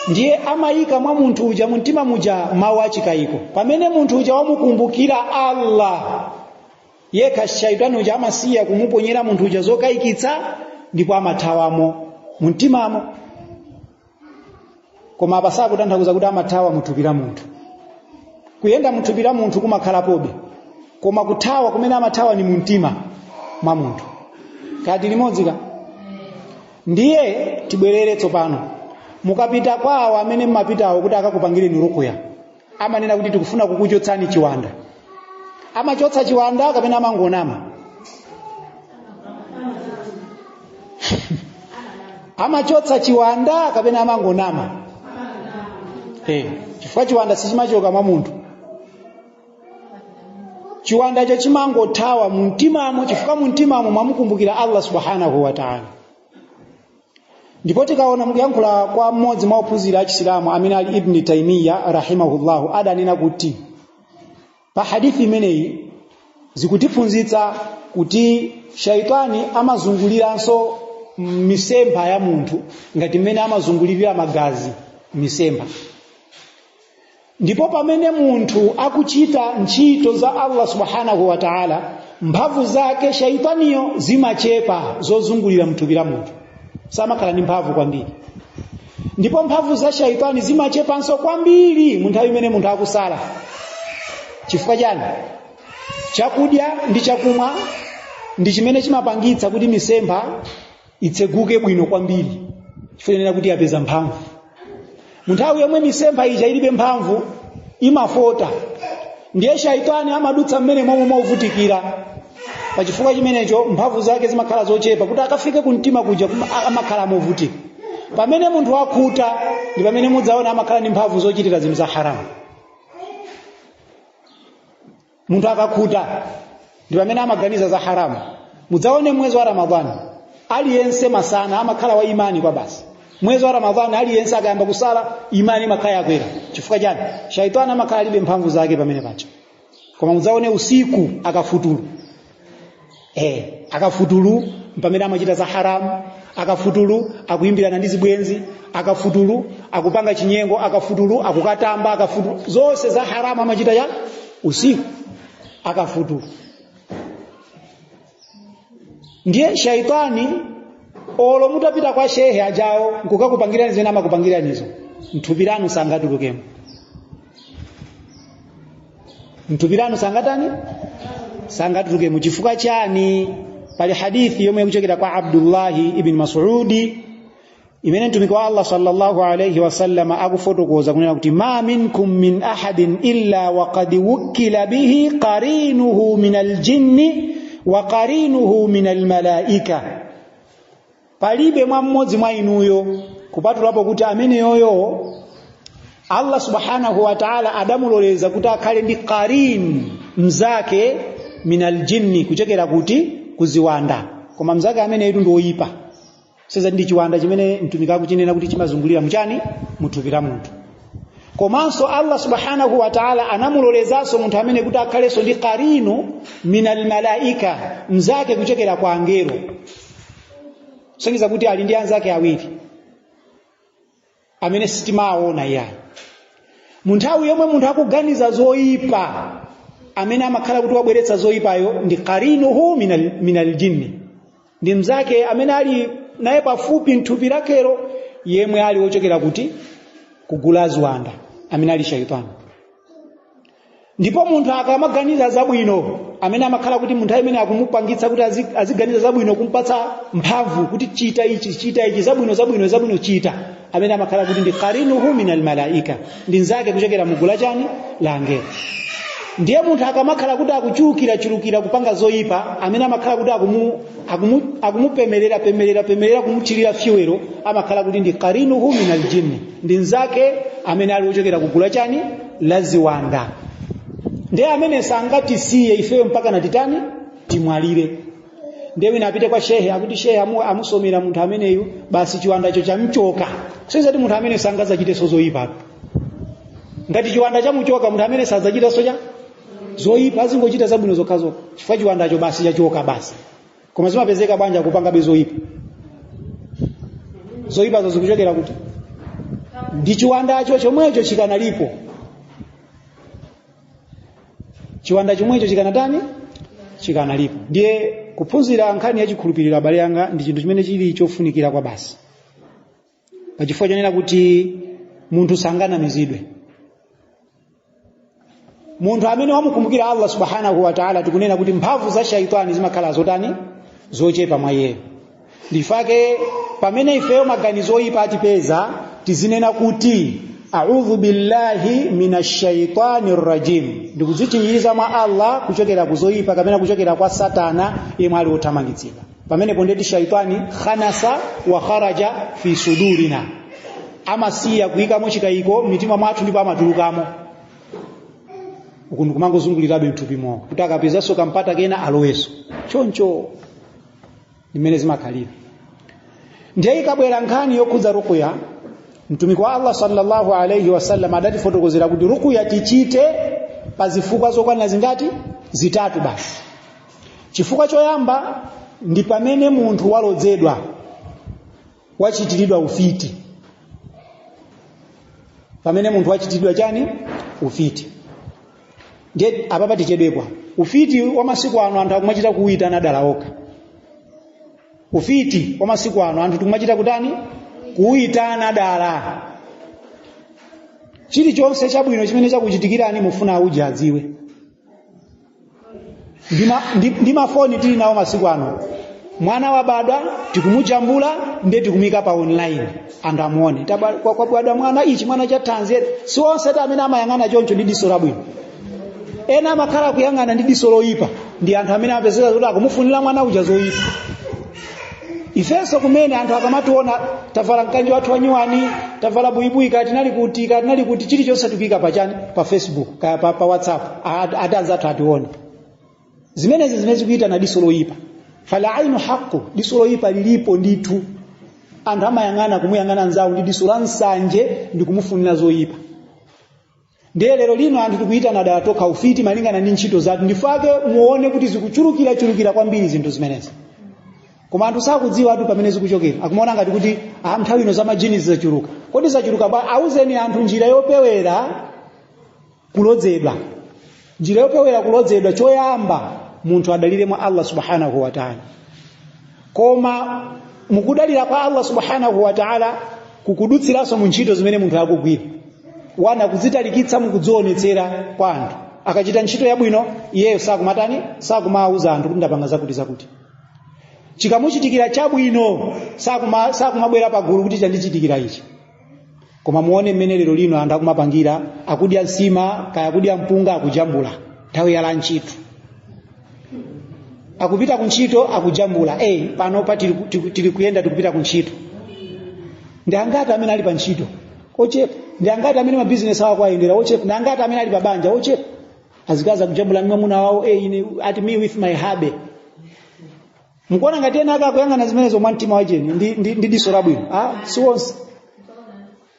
Ndiye amayika mwa munthu uja mu mtima muja mawu achikayiko. Pamene munthu uja wamukumbukira Allah yekha, shaitani uja amasiya kumuponyera munthu uja zokayikitsa, ndipo amathawamo mu mtimamo. Koma apa sakutanthauza kuti amathawa muthupi la munthu. Kuyenda muthupi la munthu kumakhalapobe, koma kuthawa kumene amathawa ni mu mtima mwa munthu. Kati limodzi ka? Ndiye tibwerere tsopano. Mukapita kwawo amene mmapitawo kuti akakupangireni rukuya, amanena kuti tikufuna kukuchotsani chiwanda. Amachotsa chiwanda kapena amangonama? Amachotsa chiwanda kapena amangonama? Chifukwa chiwanda sichimachoka mwa munthu. Chiwandacho chimangothawa mu mtimamo, chifukwa mu mtimamo mwamukumbukira Allah subhanahu wa ta'ala. Ndipo tikaona mukuyankhula kwa mmodzi mwa ophunzira a Chisilamu amene ali Ibn Taymiyyah rahimahullahu, adanena kuti pa hadithi imeneyi zikutiphunzitsa kuti shaitani amazunguliranso misempha ya munthu ngati mmene amazungulirira magazi misempha. Ndipo pamene munthu akuchita ntchito za Allah subhanahu wa ta'ala, mphamvu zake shaitaniyo zimachepa zozungulira mthupi la munthu, samakhala ndi mphamvu kwambiri. Ndipo mphamvu za shaitani zimachepanso kwambiri mu nthawi imene munthu akusala. Chifukwa chani? Chakudya ndi chakumwa ndi chimene chimapangitsa kuti misempha itseguke bwino kwambiri, chifukwa kuti yapeza mphamvu. Munthawi yomwe misempha ija ilibe mphamvu, imafota, ndiye shaitani amadutsa mmene momwe movutikira. Pachifukwa chimenecho mphamvu zake zimakhala zochepa kuti akafike kumtima kuja, amakhala movutika. Pamene munthu akhuta ndi pamene mudzaona amakhala ndi mphamvu zochitira zinthu za haramu. Munthu akakhuta ndi pamene amaganiza za haramu. Mudzaone mwezi wa Ramadhani, aliyense masana amakhala wa imani kwa basi. Mwezi wa Ramadhani aliyense akayamba kusala, imani imakhala yakwera. Chifukwa chani? Shaitani amakhala alibe mphamvu zake pamene paja. Koma mudzaone usiku akafutulu, akafutulu pamene amachita za haramu, akafutulu akuimbirana ndi zibwenzi, akafutulu akupanga chinyengo, akafutulu akukatamba, akafutulu zonse za haramu amachita ya usiku akafutulu. Ndiye shaitani olo mutapita kwa shehe ajawo nkukakupangirani zimene amakupangiranizo, mthupi lanu sangatulukemo, mthupi lanu sangatani, sangatulukemo. Chifukwa chani? Pali hadithi yomwe ikuchokera kwa Abdullahi ibn Mas'udi imene mtumiki wa Allah sallallahu alayhi wasallam akufotokoza kunena kuti ma minkum min ahadin illa waqad wukkila bihi qarinuhu min aljinni wa qarinuhu min almalaika, palibe mwa mmodzi mwa inuyo kupatulapo kuti ameneyoyo Allah subhanahu wa ta'ala adamuloleza kuti akhale ndi qarin, mzake, min aljinni, kuchokera kuti kuziwanda. Koma mzake ameneyu ndi woyipa, seza ndi chiwanda chimene mtumiki akuchinena kuti chimazungulira muchani, muthupi la munthu. Komanso Allah subhanahu wa ta'ala anamulolezanso munthu amene kuti akhalenso ndi qarinu min almalaika, mzake kuchokera kwa angelo, kusonyeza kuti ali ndi anzake awiri amene sitimawaona iyayi. Mu nthawi yomwe munthu akuganiza zoyipa, amene amakhala kuti wabweretsa zoyipayo ndi qarinuhu min aljinni, ndi mzake amene ali naye pafupi mthupi lakelo, yemwe ali wochokera kuti kugulu la ziwanda, amene ali shaitani. Ndipo munthu akamaganiza zabwino, amene amakhala kuti munthu amene akumupangitsa kuti aziganiza zabwino, kumpatsa mphamvu kuti chita ichi, chita ichi, zabwino, zabwino, zabwino chita, amene amakhala kuti ndi qarinuhu min almalaika, ndi nzake kuchokera mugulu la chani, la angelo. Ndiye munthu akamakhala kuti akuchulukira chulukira kupanga zoyipa, amene amakhala kuti akumupemerera pemerera pemerera, kumuthirira fuel, amakhala kuti ndi qarinuhu min aljinni, ndi nzake amene ali wochokera kugulu la chani, la ziwanda. Ndiye amene sangatisiye ifeyo mpaka natitani, timwalire. Ndiye wina apite kwa shehe, akuti shehe amusomera munthu ameneyu, basi chiwandacho chamchoka. Kusonyeza kuti munthu amene sangadzachitenso zoyipa. Ngati chiwanda chamuchoka, munthu amene sadzachitenso cha zoyipa, azingochita zabwino zokhazokha, chifukwa chiwandacho basi chachoka basi. Koma zimapezeka bwanji akupangabe zoyipa? Zoyipazo zikuchokera kuti? Ndi chiwandacho chomwecho chikanalipo. Chiwanda chomwecho chikanatani? Chikanalipo. Ndiye kuphunzira nkhani ya chikhulupiriro, abale anga, ndi chinthu chimene chili chofunikira kwa basi, pachifukwa chonena kuti munthu sanganamizidwe. Munthu amene wamukumbukira Allah subhanahu wa ta'ala, tikunena kuti mphamvu za shaitani zimakhala zotani, zochepa mwa iyeyo. Ndifake pamene ifeyo maganizo oyipa atipeza, tizinena kuti a'udhu billahi minash shaitani rajim, ndikudzichinjiriza mwa Allah kuchokera ku zoyipa kapena kuchokera kwa satana yemwe ali wothamangitsidwa. Pamenepo ndeti shaitani khanasa wa kharaja fi sudurina, amasiya kuyikamo chikayiko m'mitima mwathu ndipo amatulukamo. Uku ndikumangozungulirabe mthupi mwawo kuti akapezanso kampata kena alowenso. Choncho ndimene zimakhalira. Ndiye ikabwera nkhani yokhudza ruqya, mtumiki wa Allah sallallahu alayhi wasallam adatifotokozera kuti ruqya tichite pa zifukwa zokwanira zingati? Zitatu basi. Chifukwa choyamba ndi pamene munthu walodzedwa, wachitiridwa ufiti. Pamene munthu wachitiridwa chani? Ufiti. Ndiye apapa tichedwepo. Ufiti wa masiku ano anthu akumachita kuwuyitana dala okha. Ufiti wa masiku ano anthu tikumachita kutani? Kuwuyitana dala. Chilichonse chabwino chimene chakuchitikirani mufuna auje adziwe. Ndi mafoni tili nawo masiku ano, mwana wabadwa tikumujambula Ndiye tikumika pa online anthu amuone. Kwabadwa mwana, ichi mwana cha thanzi. Si onse amene amayang'ana choncho ndi diso labwino. Ena amakhala kuyang'ana ndi diso loyipa, ndi anthu amene amapezeka kuti akumufunira mwana uja zoyipa. Ifenso kumene anthu akamationa tavala mkanjo wathu wanyuwani, tavala buibui, kaya tinali kuti, kaya tinali kuti, chilichonse tikuyika pachani, pa Facebook kaya pa WhatsApp, ati anzathu atione. Zimenezi zimene zikuyitana diso loyipa. Fala ainu haqu, diso loyipa lilipo ndithu. Anthu amayang'ana, kumuyang'ana anzawo ndi diso la nsanje ndi kumufunira zoyipa. Ndiye lero lino anthu tikuyitana dala tokha ufiti malingana ndi ntchito zathu. Ndifake muone kuti zikuchulukirachulukira kwambiri zinthu zimenezi, koma anthu sakudziwa atu pamene zikuchokera. Akumaona ngati kuti nthawi ino za majini zachuluka. Kodi zachuluka bwa? Auzeni anthu njira yopewera kulodzedwa. Njira yopewera kulodzedwa, choyamba munthu adalire mwa Allah subhanahu wa ta'ala. Koma mukudalira kwa Allah subhanahu wa ta'ala kukudutsiranso mu ntchito zimene munthu akugwira. Wana kudzitalikitsa mukudzionetsera kwa anthu. Akachita ntchito yabwino iyeyo sakumatani, sakumawuza anthu kuti ndapanga zakuti zakuti. Chikamuchitikira chabwino sakumabwera pagulu kuti chandichitikira ichi. Koma muone mmene lero lino anthu akumapangira, akudya nsima kaya akudya mpunga, akujambula nthawi ya lanchitu, akupita kuntchito akujambula, pano pa tili kuyenda tikupita kuntchito. Ndi angati amene ali pa ntchito? Ochepa. Ndi angati amene mabizinesi awo akuyendera? Ochepa. Ndi angati amene ali pa banja? Ochepa. Azikazi akujambula ndi mwamuna wawo, ine ati me with my hubby. Mukuona ngati ena akakuyang'ana zimenezo mwa mtima wacheni ndi diso labwino? Si wonse.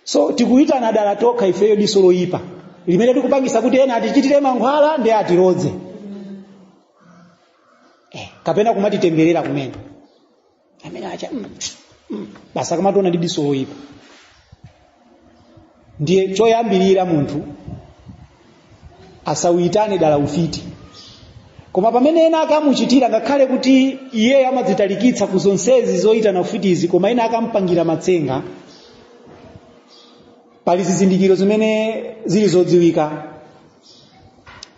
So tikuyitana dala tokha ifeyo diso loyipa limene tikupangisa kuti ena atichitire mankhwala ndi atilodze, kapena kumatitemberera kumene amene acha basi akamationa ndi diso loyipa. Ndiye choyambirira munthu asawuyitane dala ufiti. Koma pamene ena akamuchitira, ngakhale kuti iyeyo amadzitalikitsa ku zonsezi zoyitana ufitizi, koma ena akampangira matsenga, pali zizindikiro zimene zili zodziwika.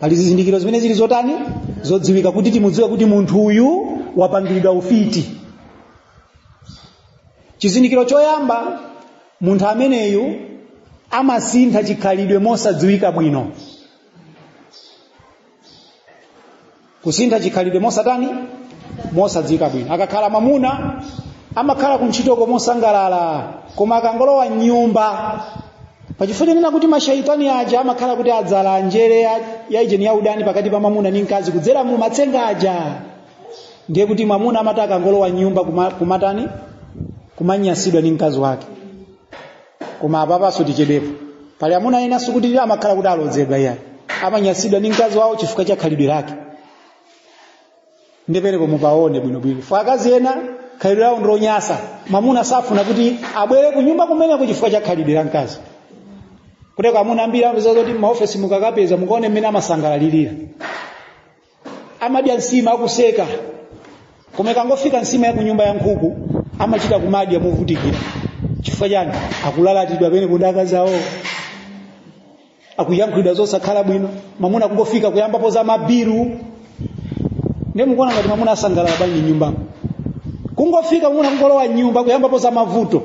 Pali zizindikiro zimene zili zotani, zodziwika, kuti timudziwe kuti munthu uyu wapangiridwa ufiti. Chizindikiro choyamba, munthu ameneyu amasintha chikhalidwe mosadziwika bwino. Kusintha chikhalidwe mosatani, mosadziwika bwino. Akakhala mwamuna amakhala kuntchitoko mosangalala, koma akangolowa mnyumba, pachifukwa chonena kuti mashaitani aja amakhala kuti adzala njere ya ijeni ya udani pakati pa mwamuna ndi mkazi kudzera mu matsenga aja, ndiye kuti mwamuna amati akangolowa mnyumba kumatani, kumanyasidwa ndi mkazi wake. Koma apapanso tichedwepo, pali amuna ena sikuti amakhala kuti alodzedwa iyayi, amanyasidwa ndi mkazi wawo chifukwa cha khalidwe lake. Ndiperepo mupaone bwinobwino. Fo akazi ena khalidwe lawo ndilonyasa, mwamuna safuna kuti abwere ku nyumba kumeneko chifukwa cha khalidwe la mkazi. Kuteko amuna ambiri amapeza kuti maofesi mukakapeza, mukaone mmene amasangalalirira, amadya nsima akuseka, koma ikangofika nsima ya kunyumba ya nkhuku amachita kumadya movutikira. Chifukwa chani? Akulalatidwa pene kuti akazi awo akuyankhulidwa zosakhala bwino. Mwamuna kungofika kuyambapo za mabiru. Ndiye mukuona ngati mwamuna asangalala bwanji nyumbamo? Kungofika mwamuna kungolowa nyumba kuyambapo za mavuto,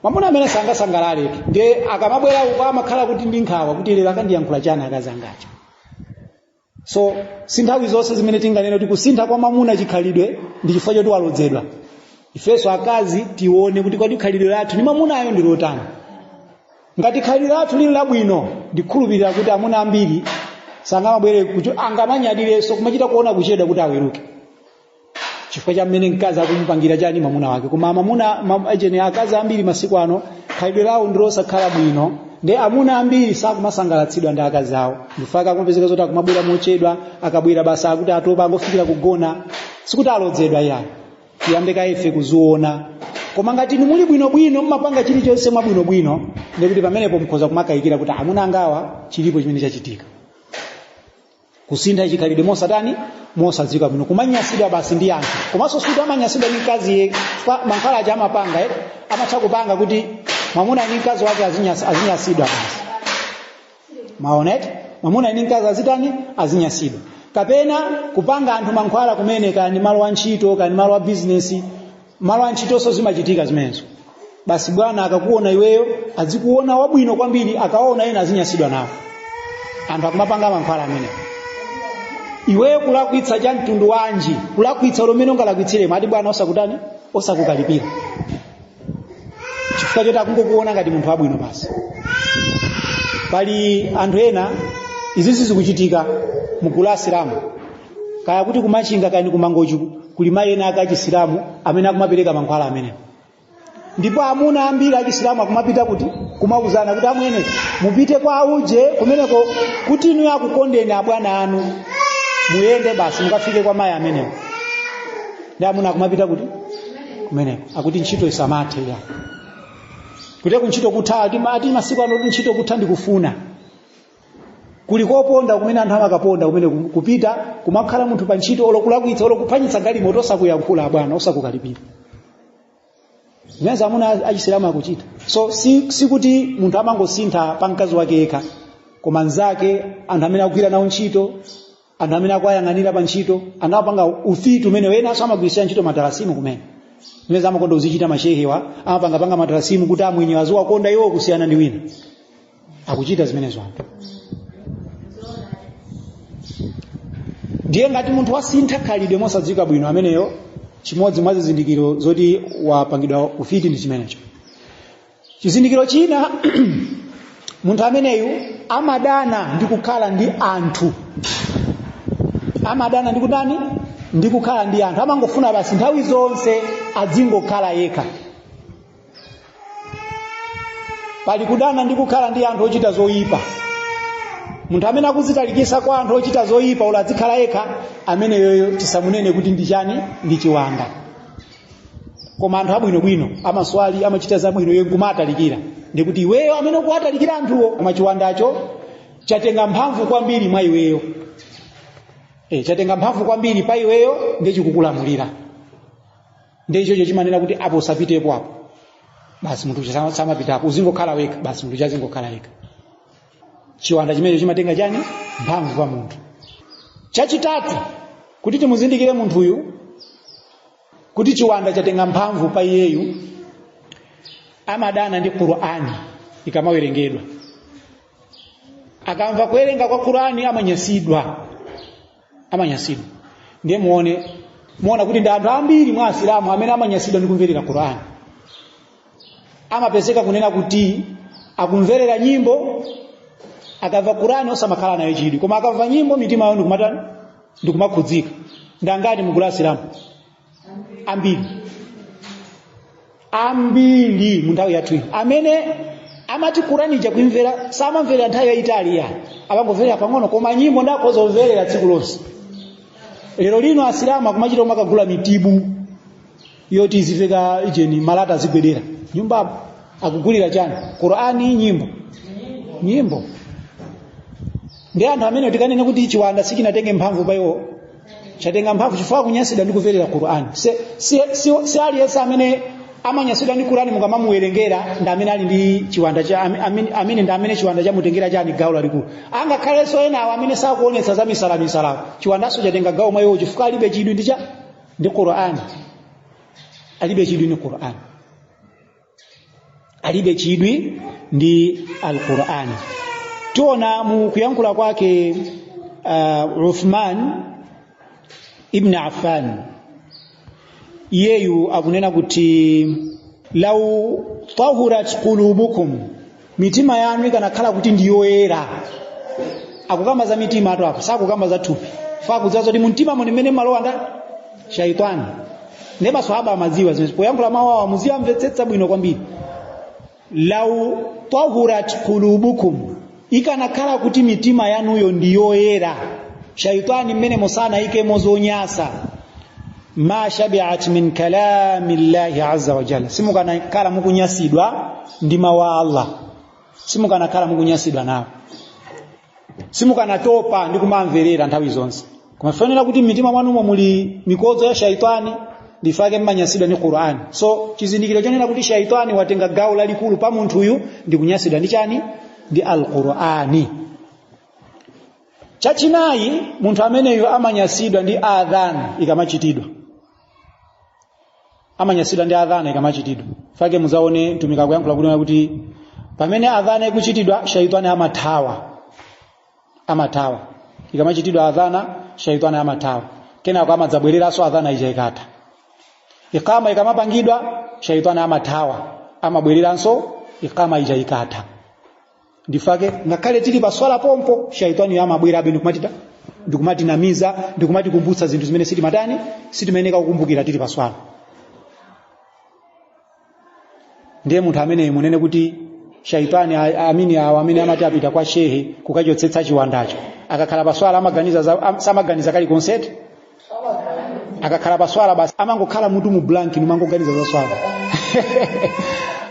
mwamuna amene sangasangalale. Ndiye akamabwera uko amakhala kuti ndi nkhawa kuti lero akandiyankhula chani akazi angacha. So si nthawi zonse zimene tinganene kuti kusintha kwa mwamuna chikhalidwe ndi chifukwa choti walodzedwa. Ifenso akazi tione kuti kodi khalidwe lathu ndi mwamunayo ndi lotani. Ngati khalidwe lathu lili labwino, ndikhulupirira kuti amuna ambiri sangamabwere kuti angamanyadirenso kumachita kuona kuchedwa kuti aweruke chifukwa cha mmene mkazi akumupangira chani mwamuna wake. Koma mwamuna echeni akazi ambiri masiku ano khalidwe lawo ndi losakhala bwino, ndi amuna ambiri sakumasangalatsidwa ndi akazi awo. Ndifaka akumapezeka zoti akumabwera mochedwa, akabwera basa akuti atopa, angofikira kugona. Sikuti alodzedwa iyayi, tiyambe kaye kuziona. Koma ngati inu muli bwinobwino, mmapanga chilichonse mwabwinobwino, ndikuti pamenepo mukhoza kumakayikira kuti amuna angawa chilipo chimene chachitika. Kusintha chikhalidwe mosatani, mosadziwika bwino, kumanyasidwa basi ndi anthu. Komanso sikuti amanyasidwa ndi mkazi ye, chifukwa mankhwala aja amapanga, amatha kupanga kuti mwamuna ndi mkazi wake azinyasidwa basi. Maona eti? Mwamuna ndi mkazi azitani, azinyasidwa. Kapena kupanga anthu mankhwala kumene, kaya ndi malo a ntchito, kaya ndi malo a bizinesi, Malo a ntchitonso zimachitika zimenezo. Basi bwana akakuona iweyo azikuona wabwino kwambiri, akaona ena azinyasidwa nawo. Anthu akumapanga mankhwala amenewo. Iweyo kulakwitsa cha mtundu wanji, kulakwitsa lomene ungalakwitsire, ati bwana osakutani, osakukalipira, chifukwa choti akungokuona ngati munthu wabwino basi. Pali anthu ena izi zikuchitika mugulu la Asilamu, kaya kuti kumachinga kaya ndi kumangochi, kuli mayi ena ake achisilamu amene akumapereka mankhwala amenewo. Ndipo amuna ambiri achisilamu akumapita kuti kumauzana kuti amwene mupite kwa auje kumeneko kuti inu akukondeni abwana anu, muyende basi mukafike kwa mayi amenewo. Ndi amuna akumapita kuti kumeneko, akuti ntchito isamathe ya kuti kuntchito kutha, ati masiku ano kuti ntchito kutha ndikufuna kuli koponda kumene anthu amakaponda kumene kupita kumakhala munthu pa ntchito olo kulakwitsa olo kuphwanyitsa galimoto osakuyankhula abwana, osakukalipira. Zimene amuna achisilamu akuchita. So si kuti munthu amangosintha pa mkazi wake yekha, koma nzake, anthu amene akugwira nawo ntchito, anthu amene akuwayang'anira pa ntchito, anthu amapanga ufiti umene enanso amagwiritsira ntchito matalasimu kumene zimene amakonda kuzichita mashehewa, amapangapanga matalasimu kuti amwenye aziwakonda iwo kusiyana ndi wina. Akuchita zimenezo anthu. Ndiye ngati munthu wasintha khalidwe mosadziwika bwino, ameneyo chimodzi mwa zizindikiro zoti wapangidwa ufiti ndi chimenecho. Chizindikiro china, munthu ameneyu amadana ndi kukhala ndi anthu. Amadana ndi kutani? Ndi kukhala ndi anthu. Amangofuna basi nthawi zonse adzingokhala yekha. Pali kudana ndi kukhala ndi anthu ochita zoyipa. Munthu amene akuzitalikisa kwa anthu ochita zoyipa olo adzikhala yekha, ameneyoyo tisamunene kuti ndi chani, ndi chiwanda. Koma anthu abwinobwino amaswali, amachita zabwino, iwe nkumatalikira, ndikuti iweyo amene ukuwatalikira anthuwo, koma chiwandacho chatenga mphamvu kwambiri mwa iweyo. Chatenga mphamvu kwambiri pa iweyo, ndiye chikukulamulira. Ndiye ichocho chimanena kuti apo usapitepo apo, basi munthu samapitapo, uzingokhala wekha basi, munthu chazingokhala yekha. Chiwanda chimenecho chimatenga chani? Mphamvu pa munthu. Chachitatu, kuti timuzindikire munthuyu kuti chiwanda chatenga mphamvu pa iyeyu, amadana ndi Qur'ani ikamawerengedwa. Akamva kuwerenga kwa Qur'ani amanyasidwa, amanyasidwa. Ndiye muona kuti ndi anthu ambiri mwa Asilamu amene amanyasidwa ndi kumverera Qur'ani. Amapezeka kunena kuti akumverera nyimbo, akamva Qur'ani osamakhala nayo chidwi, koma akamva nyimbo mitima yawo ndikumatani, ndikumakhudzika. Ndi angati mugulu la Asilamu? Ambiri, ambiri mu nthawi yathu ino amene amati Qur'ani ija kuimvera samamverera nthawi yayitali ya amangomverera pang'ono, koma nyimbo ndakhoza kumverera tsiku lonse. Lero lino Asilamu akumachita kumakagula mitibu yoti iziveka ijeni malata azigwedera nyumbapo, akugulira chani? Qur'ani, nyimbo, nyimbo. Ndi anthu amene tikanene kuti chiwanda sichinatenge mphamvu pa iwo, chatenga mphamvu chifukwa kunyasidwa ndi kumverera Qur'an. Si aliyense amene amanyasidwa ndi Qur'an mukamamuwerengera ndi amene ali ndi chiwanda cha amene ndi amene chiwanda chamutengera chani gawo lalikulu. Angakhalenso enawo amene sakuonetsa za misalamisalawo, chiwandanso chatenga gawo mwa iwo chifukwa alibe chidwi ndi cha ndi Qur'an. Alibe chidwi ndi Qur'an, alibe chidwi ndi Al-Qur'an. Tiona mu kuyankhula kwake Uthman ibn Affan, iyeyu akunena kuti lau tahurat qulubukum, mitima yanu ikanakhala kuti ndi yoyera. Akukamba za mitima atu apa, sakukamba za thupi. Fakudziwa zoti mumtima muni mmene malowa nda shaitani. Ndiye maswahaba amadziwa zimene poyankhula mawu awa, muziwamvetsetsa bwino kwambiri. Lau tahurat qulubukum, ikanakhala kuti mitima yanuyo ndi yoyera, shaitani mmene musanayikemo zonyasa, ma shabi'at min kalami llahi azza wa jalla, simukanakhala mukunyasidwa ndi mawu a Allah, simukanakhala mukunyasidwa nawo, simukanatopa ndi kumamverera nthawi zonse. Koma fanira kuti m'mitima mwanumo muli mikodzo ya shaitani, ndifake mmanyasidwa ndi Qur'an. So chizindikiro chonena kuti shaitani watenga gawo lalikulu pa munthuyu ndi kunyasidwa ndi chani? Ndi Al-Qur'ani. Chachinayi, munthu ameneyu amanyasidwa ndi adhan ikamachitidwa. Amanyasidwa ndi adhana ikamachitidwa. Fake muzaone mtumiki akuyankhula kunena kuti pamene adhana ikuchitidwa shaitani amathawa. Amathawa. Ikamachitidwa adhana shaitani amathawa. Kenako amadzabwereranso adhana ija ikatha. Iqama ikamapangidwa shaitani amathawa. Amabwereranso iqama ija ikatha. Ndifake ngakhale tili pa swala pompo shaitani amabwerabe ndikumatita ndikumatinamiza ndikumatikumbutsa zinthu zimene sitimatani sitimayeneka kukumbukira tili pa swala. Ndiye munthu ameneyi munene kuti shaitani amini awo amene amati apita kwa shehe kukachotsetsa chiwandacho akakhala pa swala amaganiza samaganiza kalikonse eti akakhala pa swala basi amangokhala mutu mu blank nimangoganiza za swala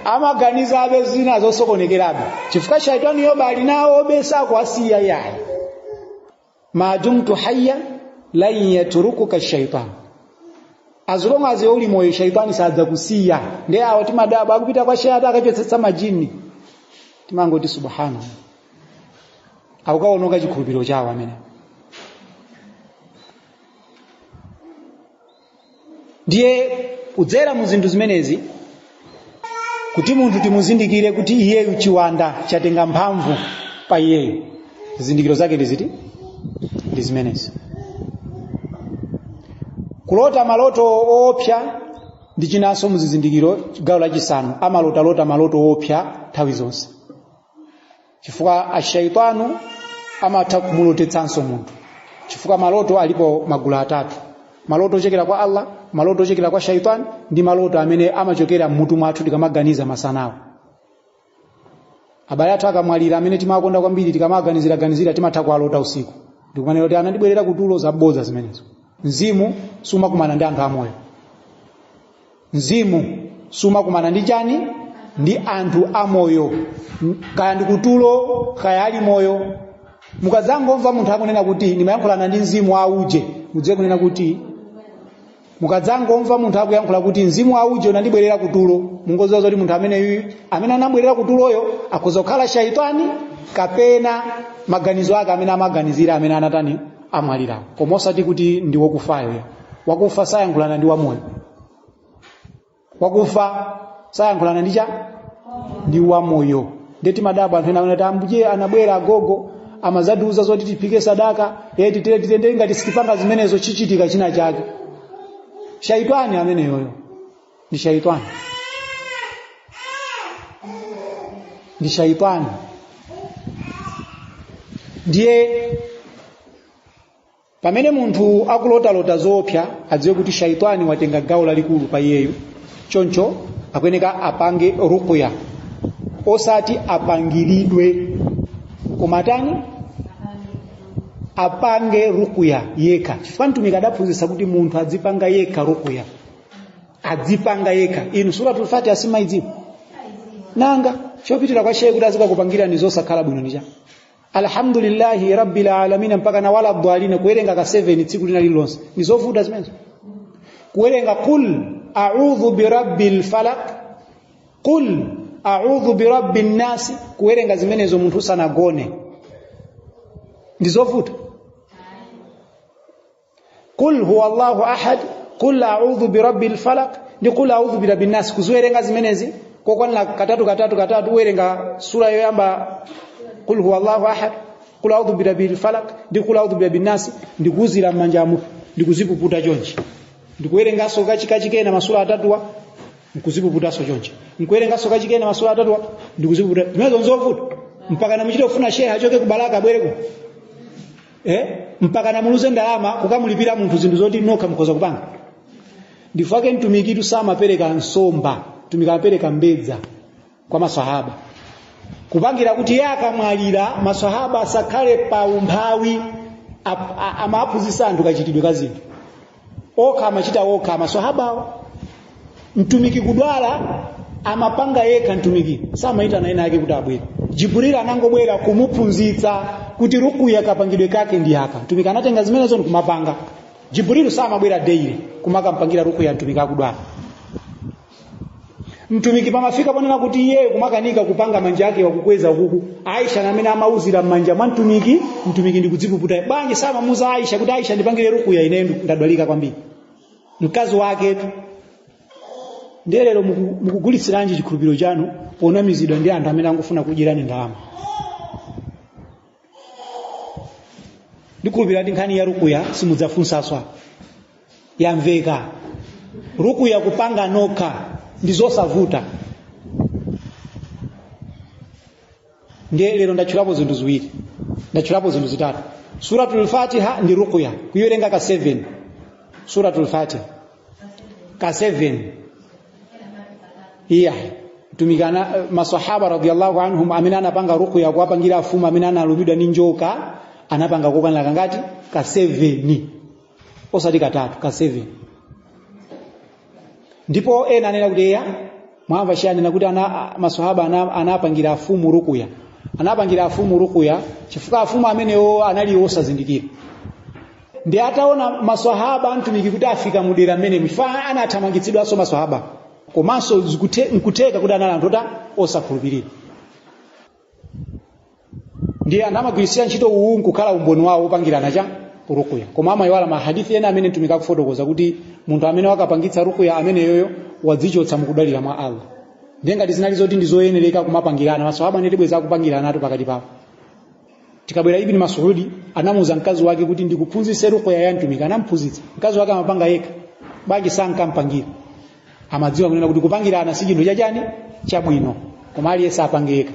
amaganizabe zina zosokonekerabe chifukwa shaitani yoba ali nawo obesako asiya yayi ma dumtu hayya lan yatrukuka shaitan as long as uli moyo shaitani sadzakusiya ndiye awo timadabwa akupita kwa shehe ati akachotsetsa majini timangoti subhanallah akukaononga chikhulupiriro chawo amene ndiye kudzera mu zinthu zimenezi kuti munthu timuzindikire kuti iyeyu chiwanda chatenga mphamvu pa iyeyu zizindikiro zake ndi ziti ndi zimenezi kulota maloto oopsa ndi chinanso muzizindikiro gawo lachisanu amalotalota maloto oopsa nthawi zonse chifukwa ashaitanu amatha kumulotetsanso munthu chifukwa maloto alipo magulu atatu maloto ochokera kwa Allah maloto ochokera kwa shaitani ndi maloto amene amachokera mmutu mwathu tikamaganiza masanawo abale athu akamwalira amene timakonda kwambiri tikamaganizira ganizira timatha kuwalota usiku ndikumanena kuti anandibwerera kutulo zabodza zimenezo mzimu sumakumana ndi anthu amoyo mzimu sumakumana ndi chani ndi anthu amoyo kaya ndi kutulo kaya ali moyo mukadzangomva munthu akunena kuti ndimayankhulana ndi mzimu wa uje mudziwe kunena kuti mukadzangomva munthu akuyankhula kuti mzimu wa uje unandibwerera kutulo mungodziwa zoti munthu ameneyu amene anabwerera kutuloyo akhoza kukhala shaitani kapena maganizo ake amene amaganizira amene anatani amwalirawo koma osati kuti ndi wokufayo wakufa sayankhulana ndi wamoyo wakufa sayankhulana ndi cha ndi wamoyo ndiye timadabwa anthu ena kuti ambuye anabwera agogo amazatiuza zoti tiphike sadaka eh titere titende ngati sitipanga zimenezo chichitika china chake shaitani ameneyoyo ndi shaitani ndi shaitani ndiye pamene munthu akulotalota zoopsa adziwe kuti shaitani watenga gawo lalikulu pa iyeyo choncho akuyeneka apange ruqya osati apangiridwe koma atani apange ruqya yekha chifukwa mtumiki adaphunzitsa kuti munthu adzipanga yekha ruqya adzipanga yekha inu suratul fatiha simaidziwa nanga chopitira kwa shehe kuti azikakupangirani zosakhala bwino ndi cha alhamdulillahi rabbil alamin mpaka na wala dhalina kuwerenga ka 7 tsiku lina lililonse ni zovuta zimenezo kuwerenga qul a'udhu birabbil falaq qul a'udhu birabbin nas kuwerenga zimenezo munthu usanagone ndi zovuta qul huwa Allahu ahad qul a'udhu birabbil falaq ndi qul a'udhu birabbin nas kuziwerenga zimenezi kokwanira katatu katatu katatu uwerenga sura yoyamba qul huwa Allahu ahad qul a'udhu birabbil falaq ndi qul a'udhu birabbin nas ndikuuzira m'manjamu ndikuzipuputa chonchi ndikuwerenganso kachikena masura atatuwa nkuzipuputanso chonchi nkuwerenganso kachikena masura atatuwa ndikuzipuputa zimenezo nzovuta mpaka namuchite kufuna shehe achoke kubalaka abwereko eh mpaka namuluze ndalama kukamulipira munthu zinthu zoti nokha mukhoza kupanga ndifake mtumikitu samapereka nsomba mtumiki amapereka mbedza kwa maswahaba kupangira kuti iye akamwalira maswahaba asakhale pa umphawi amaphunzitsa anthu kachitidwe ka zinthu okha amachita okha maswahabawo mtumiki kudwala amapanga yekha mtumiki samaitana ena ake kuti abwere jibril anangobwera kumuphunzitsa kuti rukuya kapangidwe kake ndi aka mtumiki anatenga zimenezo ndikumapanga jibril samabwera daily kumakampangira rukuya mtumiki akudwala mtumiki pamafika ponena kuti iyeyo kumakanika kupanga manja ake wakukweza ukuku aisha namene amauzira m'manja mwa mtumiki mtumiki ndikudzipuputa bwanji samamuza aisha kuti aisha ndipangire rukuya ine ndadwalika kwambiri mkazi waketu Ndiye lero mukugulitsiranji chikhulupiriro chanu ponamizidwa ndi anthu amene angofuna kudyerani ndalama? Ndikhulupirira ndi nkhani ya rukuya simudzafunsanso, yamveka. Rukuya kupanga nokha ndi zosavuta. Ndiye lero ndatchulapo zinthu ziwiri, ndatchulapo zinthu zitatu. Suratul Fatiha ndi rukuya, kuiwerenga ka 7. Suratul Fatiha ka 7. Iya, mtumiki ana masahaba radiyallahu anhum amene anapanga rukuya kuwapangira afumu amene analumidwa ndi njoka, anapanga kokwanira kangati? Ka 7, osati katatu, ka 7. Ndipo ena anena kuti eya, mwamva chiyani? Anena kuti masahaba anapangira afumu rukuya, anapangira afumu rukuya chifukwa afumu amenewo anali osazindikira. Ndi ataona maswahaba amtumiki kuti afika mudera mmene chifukwa anathamangitsidwanso maswahaba, komanso nkutheka kuti anali anthu ota osakhulupirira, ndiye anthu amagwiritsira ntchito uwu nkukhala umboni wawo wopangirana cha rukuya. Koma amayiwala mahadithi ena amene mtumiki akufotokoza kuti munthu amene wakapangitsa rukuya ameneyoyo wadzichotsa mukudalira mwa Allah. Ndiye ngati zinali zoti ndi zoyenereka kumapangirana, maswahaba anati bwezi akupangiranatu pakati pawo. Tikabwera Ibn Mas'udi anamuuza mkazi wake kuti ndikuphunzitse ruqya ya mtumiki, anamphunzitsa. Mkazi wake amapanga yekha, bwanji sankampangira? Amadziwa kunena kuti kupangirana si chinthu chachani chabwino, koma aliyense apange yekha.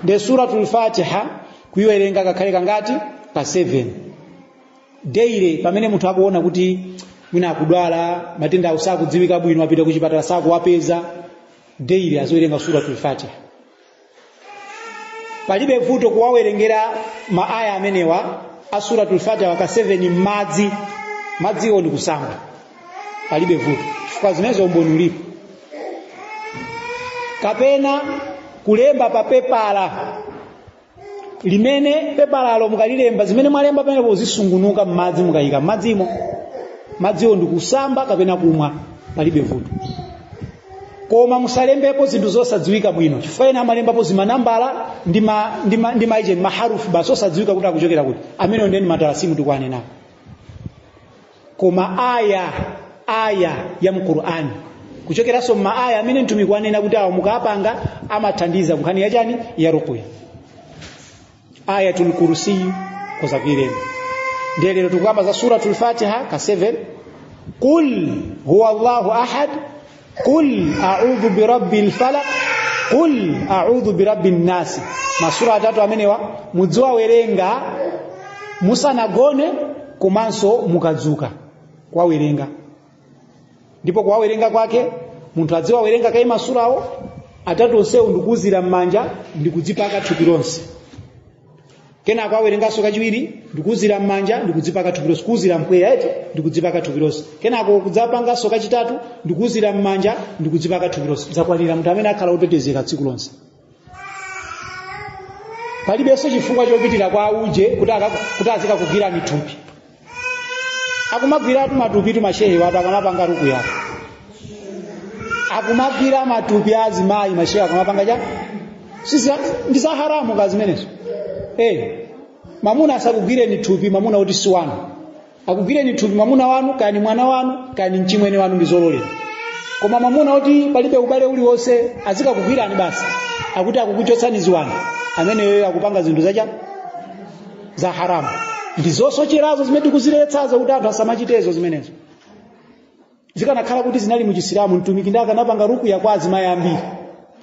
Ndiye Suratul Fatiha kuiwerenga kakhale kangati? Ka 7 daily. Pamene munthu akuona kuti mwina akudwala matenda awo sakudziwika bwino, apita kuchipatala sakuwapeza, daily aziwerenga Suratul Fatiha. Palibe vuto kuwawerengera maaya amenewa a Suratul Fatiha ka 7 m'madzi, madziwo ndi kusamba, palibe vuto chifukwa zimenezo umboni ulipo. Kapena kulemba pa pepala limene pepalalo mukalilemba zimene mwalemba pamenepo zisungunuka m'madzi, mukayika m'madzimo, madziwo ndi kusamba kapena kumwa, palibe vuto. Koma musalembepo zinthu zosadziwika bwino, chifukwa ena amalembapo zimanambala ndi maije maharufu basi osadziwika kuti akuchokera kuti. Amenewo ndiye ndi matalasimu tikuwanenawo. Koma aya ya mqur'ani kuchokeranso maaya amene mtumiki wanena kuti awo mukapanga amathandiza kunkhani yachani ya ruqya, Ayatul Kursiyu koza kuilemba. Ndiye lero tikukamba za Suratul Fatiha ka 7, qul huwa Allahu ahad, qul a'udhu birabbil falaq, qul a'udhu birabbin nas. Masura atatu amenewa mudziwawerenga musanagone komanso mukadzuka kuwawerenga. Ndipo kuwawerenga kwake munthu adziwawerenga kaye masurawo atatu onsewo ndikuuzira m'manja ndikudzipaka thupi lonse, kenako awerenganso kachiwiri ndikuuzira m'manja ndikudzipaka thupi lonse, kuuzira mpweya eti ndikudzipaka thupi lonse, kenako kudzapanganso kachitatu ndikuuzira m'manja ndikudzipaka thupi lonse. Zakwanira munthu amene akhala otetezeka tsiku lonse. Palibenso chifukwa chopitira kwa auje kuti azikakugwira mitupi. Akumagwiratu matupitu mashehe watu akamapanga ruqya, akumagwira matupi a azimayi mashehe akamapanga cha sisi ndi za haramu ka zimenezo. Mamuna asakugwireni thupi, mamuna kuti si wanu akugwireni thupi, mamuna wanu kaya ni mwana wanu kaya ni mchimwene wanu ndi zololera. Koma mamuna kuti palibe ubale uliwonse azikakugwirani basi, akuti akukuchotsani ziwanda, ameneyo akupanga zinthu zacha za haramu. Ndi zosocherazo zimene tikuziletsazo kuti anthu asamachitezo zimenezo. Zikanakhala kuti zinali muchisilamu, mtumiki ndi akanapanga rukuya kwa azimayi ambiri,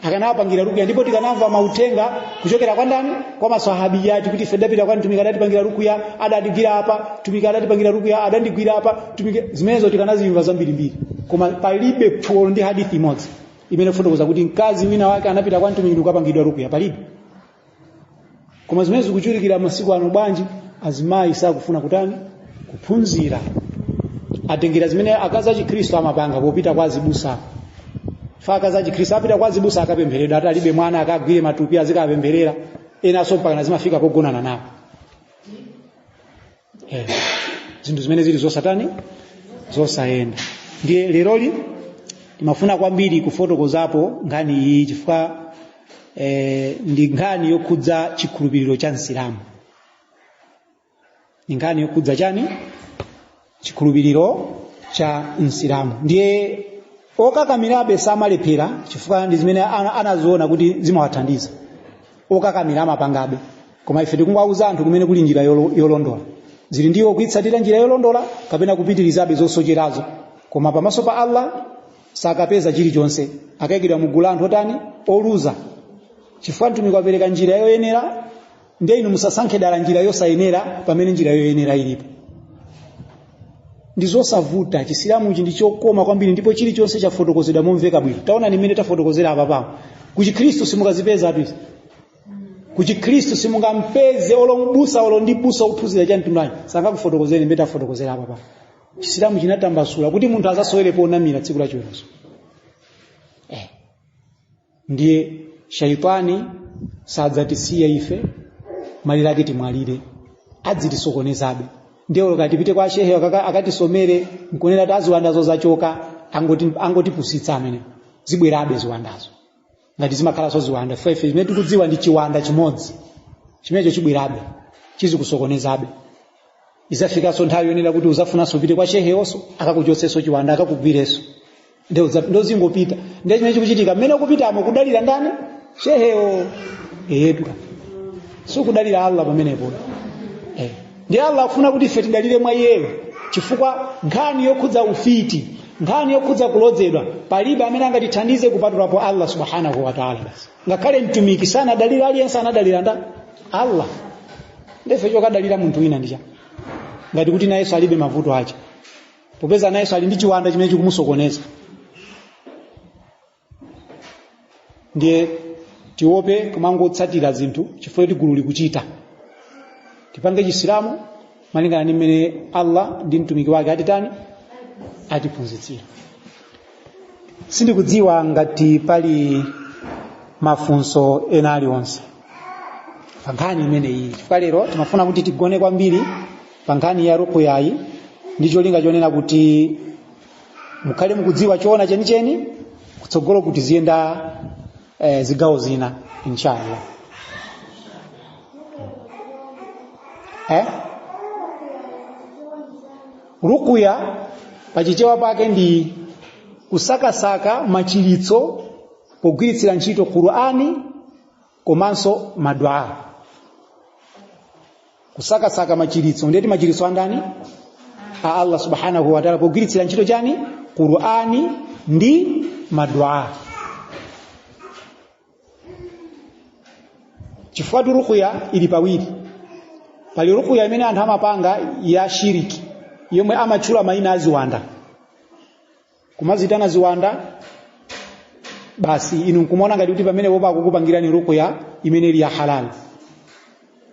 akanapangira rukuya, ndipo tikanamva mauthenga kuchokera kwa ndani? Kwa masahabiyati, kuti ife tidapita kwa mtumiki adatipangira rukuya, adatigwira apa, mtumiki adatipangira rukuya, adandigwira apa mtumiki. Zimenezo tikanazimva zambirimbiri, koma palibe pfulo ndi hadithi imodzi imene kufotokoza kuti mkazi wina wake anapita kwa mtumiki ndikukapangidwa rukuya, palibe. Koma zimene zikuchulukira masiku ano bwanji? Azimayi sakufuna kutani? Kuphunzira. Atengera zimene akazi achikhristu amapanga popita kwa azibusa. Fa akazi achikhristu apita kwa azibusa akapempheredwa, ati alibe mwana akagwire matupi azikapempherera, enanso mpakana zimafika pogonana nawo. Zinthu zimene zili zosatani, zosayenda. Ndiye leroli timafuna kwambiri kufotokozapo nkhani iyi chifukwa ndi nkhani yokhudza chikhulupiriro cha Msilamu. Ndi nkhani yokhudza chani? Chikhulupiriro cha Msilamu. Ndiye Okakamirabe samalephera, chifukwa ndi zimene anaziona kuti zimawathandiza. Okakamira amapangabe, koma ife tikungowauza anthu kumene kuli njira yolondola. Zili ndiwo kuitsatira njira yolondola kapena kupitirizabe zosocherazo, koma pamaso pa Allah sakapeza chilichonse, akayikidwa mugulu la anthu otani? Oluza. Chifukwa mtumiki wapereka njira yoyenera, ndiye inu musasankhe dala njira yosayenera pamene njira yoyenera ilipo. Ndi zosavuta. Chisilamuchi ndi chokoma kwambiri, ndipo chilichonse chafotokozedwa momveka bwino. Taona ni mmene tafotokozera apa pamo. Ku Chikhristu simukazipeza izi. Ku Chikhristu simungampeze olo mbusa, olo ndi busa ophunzira cha mtundu wanji, sangakufotokozereni mmene tafotokozera apa pamo. Chisilamu chinatambasula kuti munthu azasowere ponamira tsiku la chiweruzo. Ndiye shaitani sadzatisiya ife, malire ake timwalire, adzitisokonezabe. Ndiye olo katipite kwa shehe akatisomere nkunena kuti aziwandazo zachoka, angotipusitsa amene zibwerabe ziwandazo, ngati zimakhalanso ziwanda. Ife chimene tikudziwa ndi chiwanda chimodzi chimenecho chibwerabe, chizikusokonezabe. Izafikanso nthawi yonena kuti uzafunanso upite kwa sheheyonso akakuchotsenso chiwanda, akakugwirenso, ndio zingopita. Ndiye chimene chikuchitika, mmene ukupitamo kudalira ndani? Sheheyo. Eyetu sikudalira Allah pamenepo. Ndi Allah akufuna kuti ife tidalire mwa iyeyo, chifukwa nkhani yokhudza ufiti, nkhani yokhudza kulodzedwa, palibe amene angatithandize kupatulapo Allah subhanahu wa ta'ala. Basi ngakhale mtumiki sanadalira aliyense, anadalira nda Allah. Ndefe chokadalira munthu wina ndicha ngati kuti nayenso alibe mavuto ache, popeza nayenso ali ndi chiwanda chimene chikumusokoneza. Ndiye tiope kumangotsatira zinthu chifukwa kuti gulu likuchita. Tipange Chisilamu malingana ndi mmene Allah ndi mtumiki wake atitani, atiphunzitsira. Sindikudziwa ngati pali mafunso ena aliwonse pa nkhani imeneyi, chifukwa lero timafuna kuti tigone kwambiri pa nkhani ya ruqyayi, ndi cholinga chonena kuti mukhale mukudziwa choona chenicheni kutsogolo, kuti ziyenda zigawo zina inshallah. Ruqya pachichewa pake ndi kusakasaka machiritso pogwiritsira ntchito Qur'ani komanso madua. Kusakasaka machiritso, ndeti machiritso andani? A Allah subhanahu wa ta'ala, pogwiritsira ntchito chani? Qur'ani ndi madua. Chifukwa ruqya ili pawiri. Pali ruqya imene anthu amapanga ya shiriki, yomwe amatchula mayina a ziwanda, kumazitana ziwanda basi, inu nkumaona ngati kuti pamene popa akukupangirani ruqya imene ili ya halal,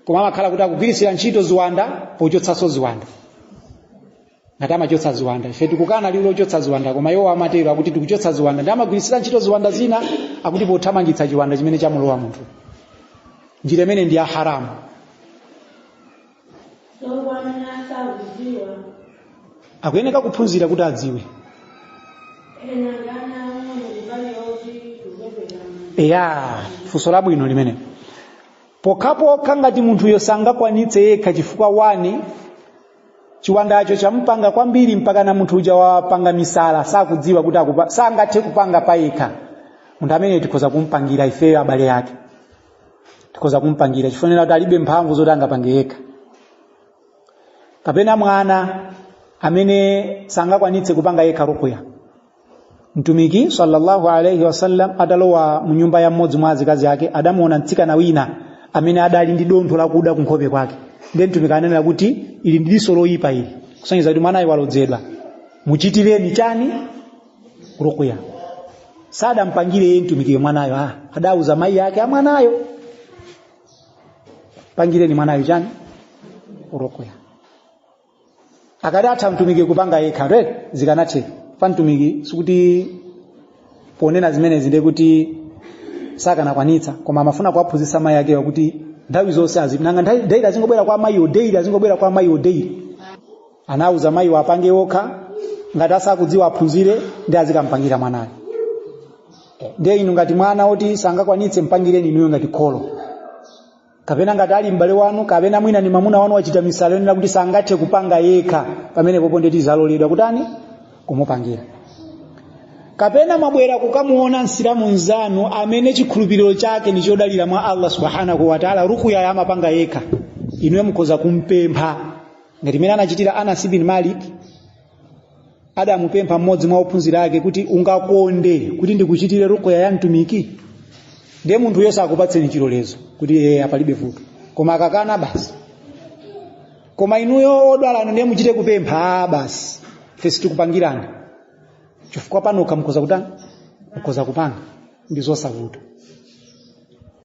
koma amakhala kuti akugwiritsira ntchito ziwanda pochotsanso ziwanda. Ngati amachotsa ziwanda, ife tikukana liwu lochotsa ziwanda, koma iwo amatero, akuti tikuchotsa ziwanda, ndi amagwiritsira ntchito ziwanda zina akuti pothamangitsa chiwanda chimene chamulowa munthu. Njira imene ndi ya haramu. Akuyeneka kuphunzira kuti adziwe. Eya, funso labwino limene. Pokhapokha ngati munthuyo sangakwanitse yekha, chifukwa wani chiwandacho chamupanga kwambiri mpaka na munthu uja wapanga misala, sakudziwa kuti sangathe kupanga payekha. Munthu amene tikhoza kumpangira ifeyo abale ake, tikhoza kumpangira chifukwa kuti alibe mphamvu zoti angapange yekha. Kapena mwana amene sangakwanitse kupanga yekha ruqya. Mtumiki sallallahu alaihi wasallam atalowa mu nyumba ya mmodzi mwa azikazi ake, adamuona mtsikana wina amene adali ndi dontho lakuda kunkhope kwake. Ndiye mtumiki ananena kuti ili ndi diso loyipa ili, kusonyeza kuti mwanayo walodzedwa, muchitireni chani? Ruqya. Sadampangire iye mtumikiyo mwanayo, adauza mayi ake a mwanayo, pangireni mwanayo chani? Ruqya. Akadatha mtumiki kupanga yekha re zikanatheka. Pa mtumiki sikuti ponena zimenezi ndiye kuti sakanakwanitsa, koma amafuna kuwaphunzitsa mayi akewa kuti nthawi zonse nanga daily azingobwera kwa mayiwo, daily azingobwera kwa mayiwo daily. Anauza mayiwo apange okha, ngati asakudziwa aphunzire ndi azikampangira mwanayo. Ndiye inu ngati mwana oti sangakwanitse, mpangireni inuyo ngati kholo, kapena ngati ali m'bale wanu, kapena mwina ni mamuna wanu wachita misala yonena kuti sangathe kupanga yekha, pamene popo ndeti zaloledwa kutani? Kumupangira. Kapena mwabwera kukamuona msilamu mnzanu amene chikhulupiriro chake ndi chodalira mwa Allah subhanahu wa ta'ala, rukuya amapanga yekha, inuyo mukhoza kumpempha ngati imene anachitira Anas ibn Malik. Adamupempha mmodzi mwa ophunzira ake kuti, "Ungakonde kuti ndikuchitire rukuya ya mtumiki?" Ndiye munthuyo sakupatseni chilolezo kuti "Ee, apalibe vuto," koma akakana basi. Koma inuyo odwalanu ndiye muchite kupempha, "Ah, basi, ife sitikupangirani," chifukwa panokha mukhoza kutani, mukhoza kupanga, ndi zosavuta.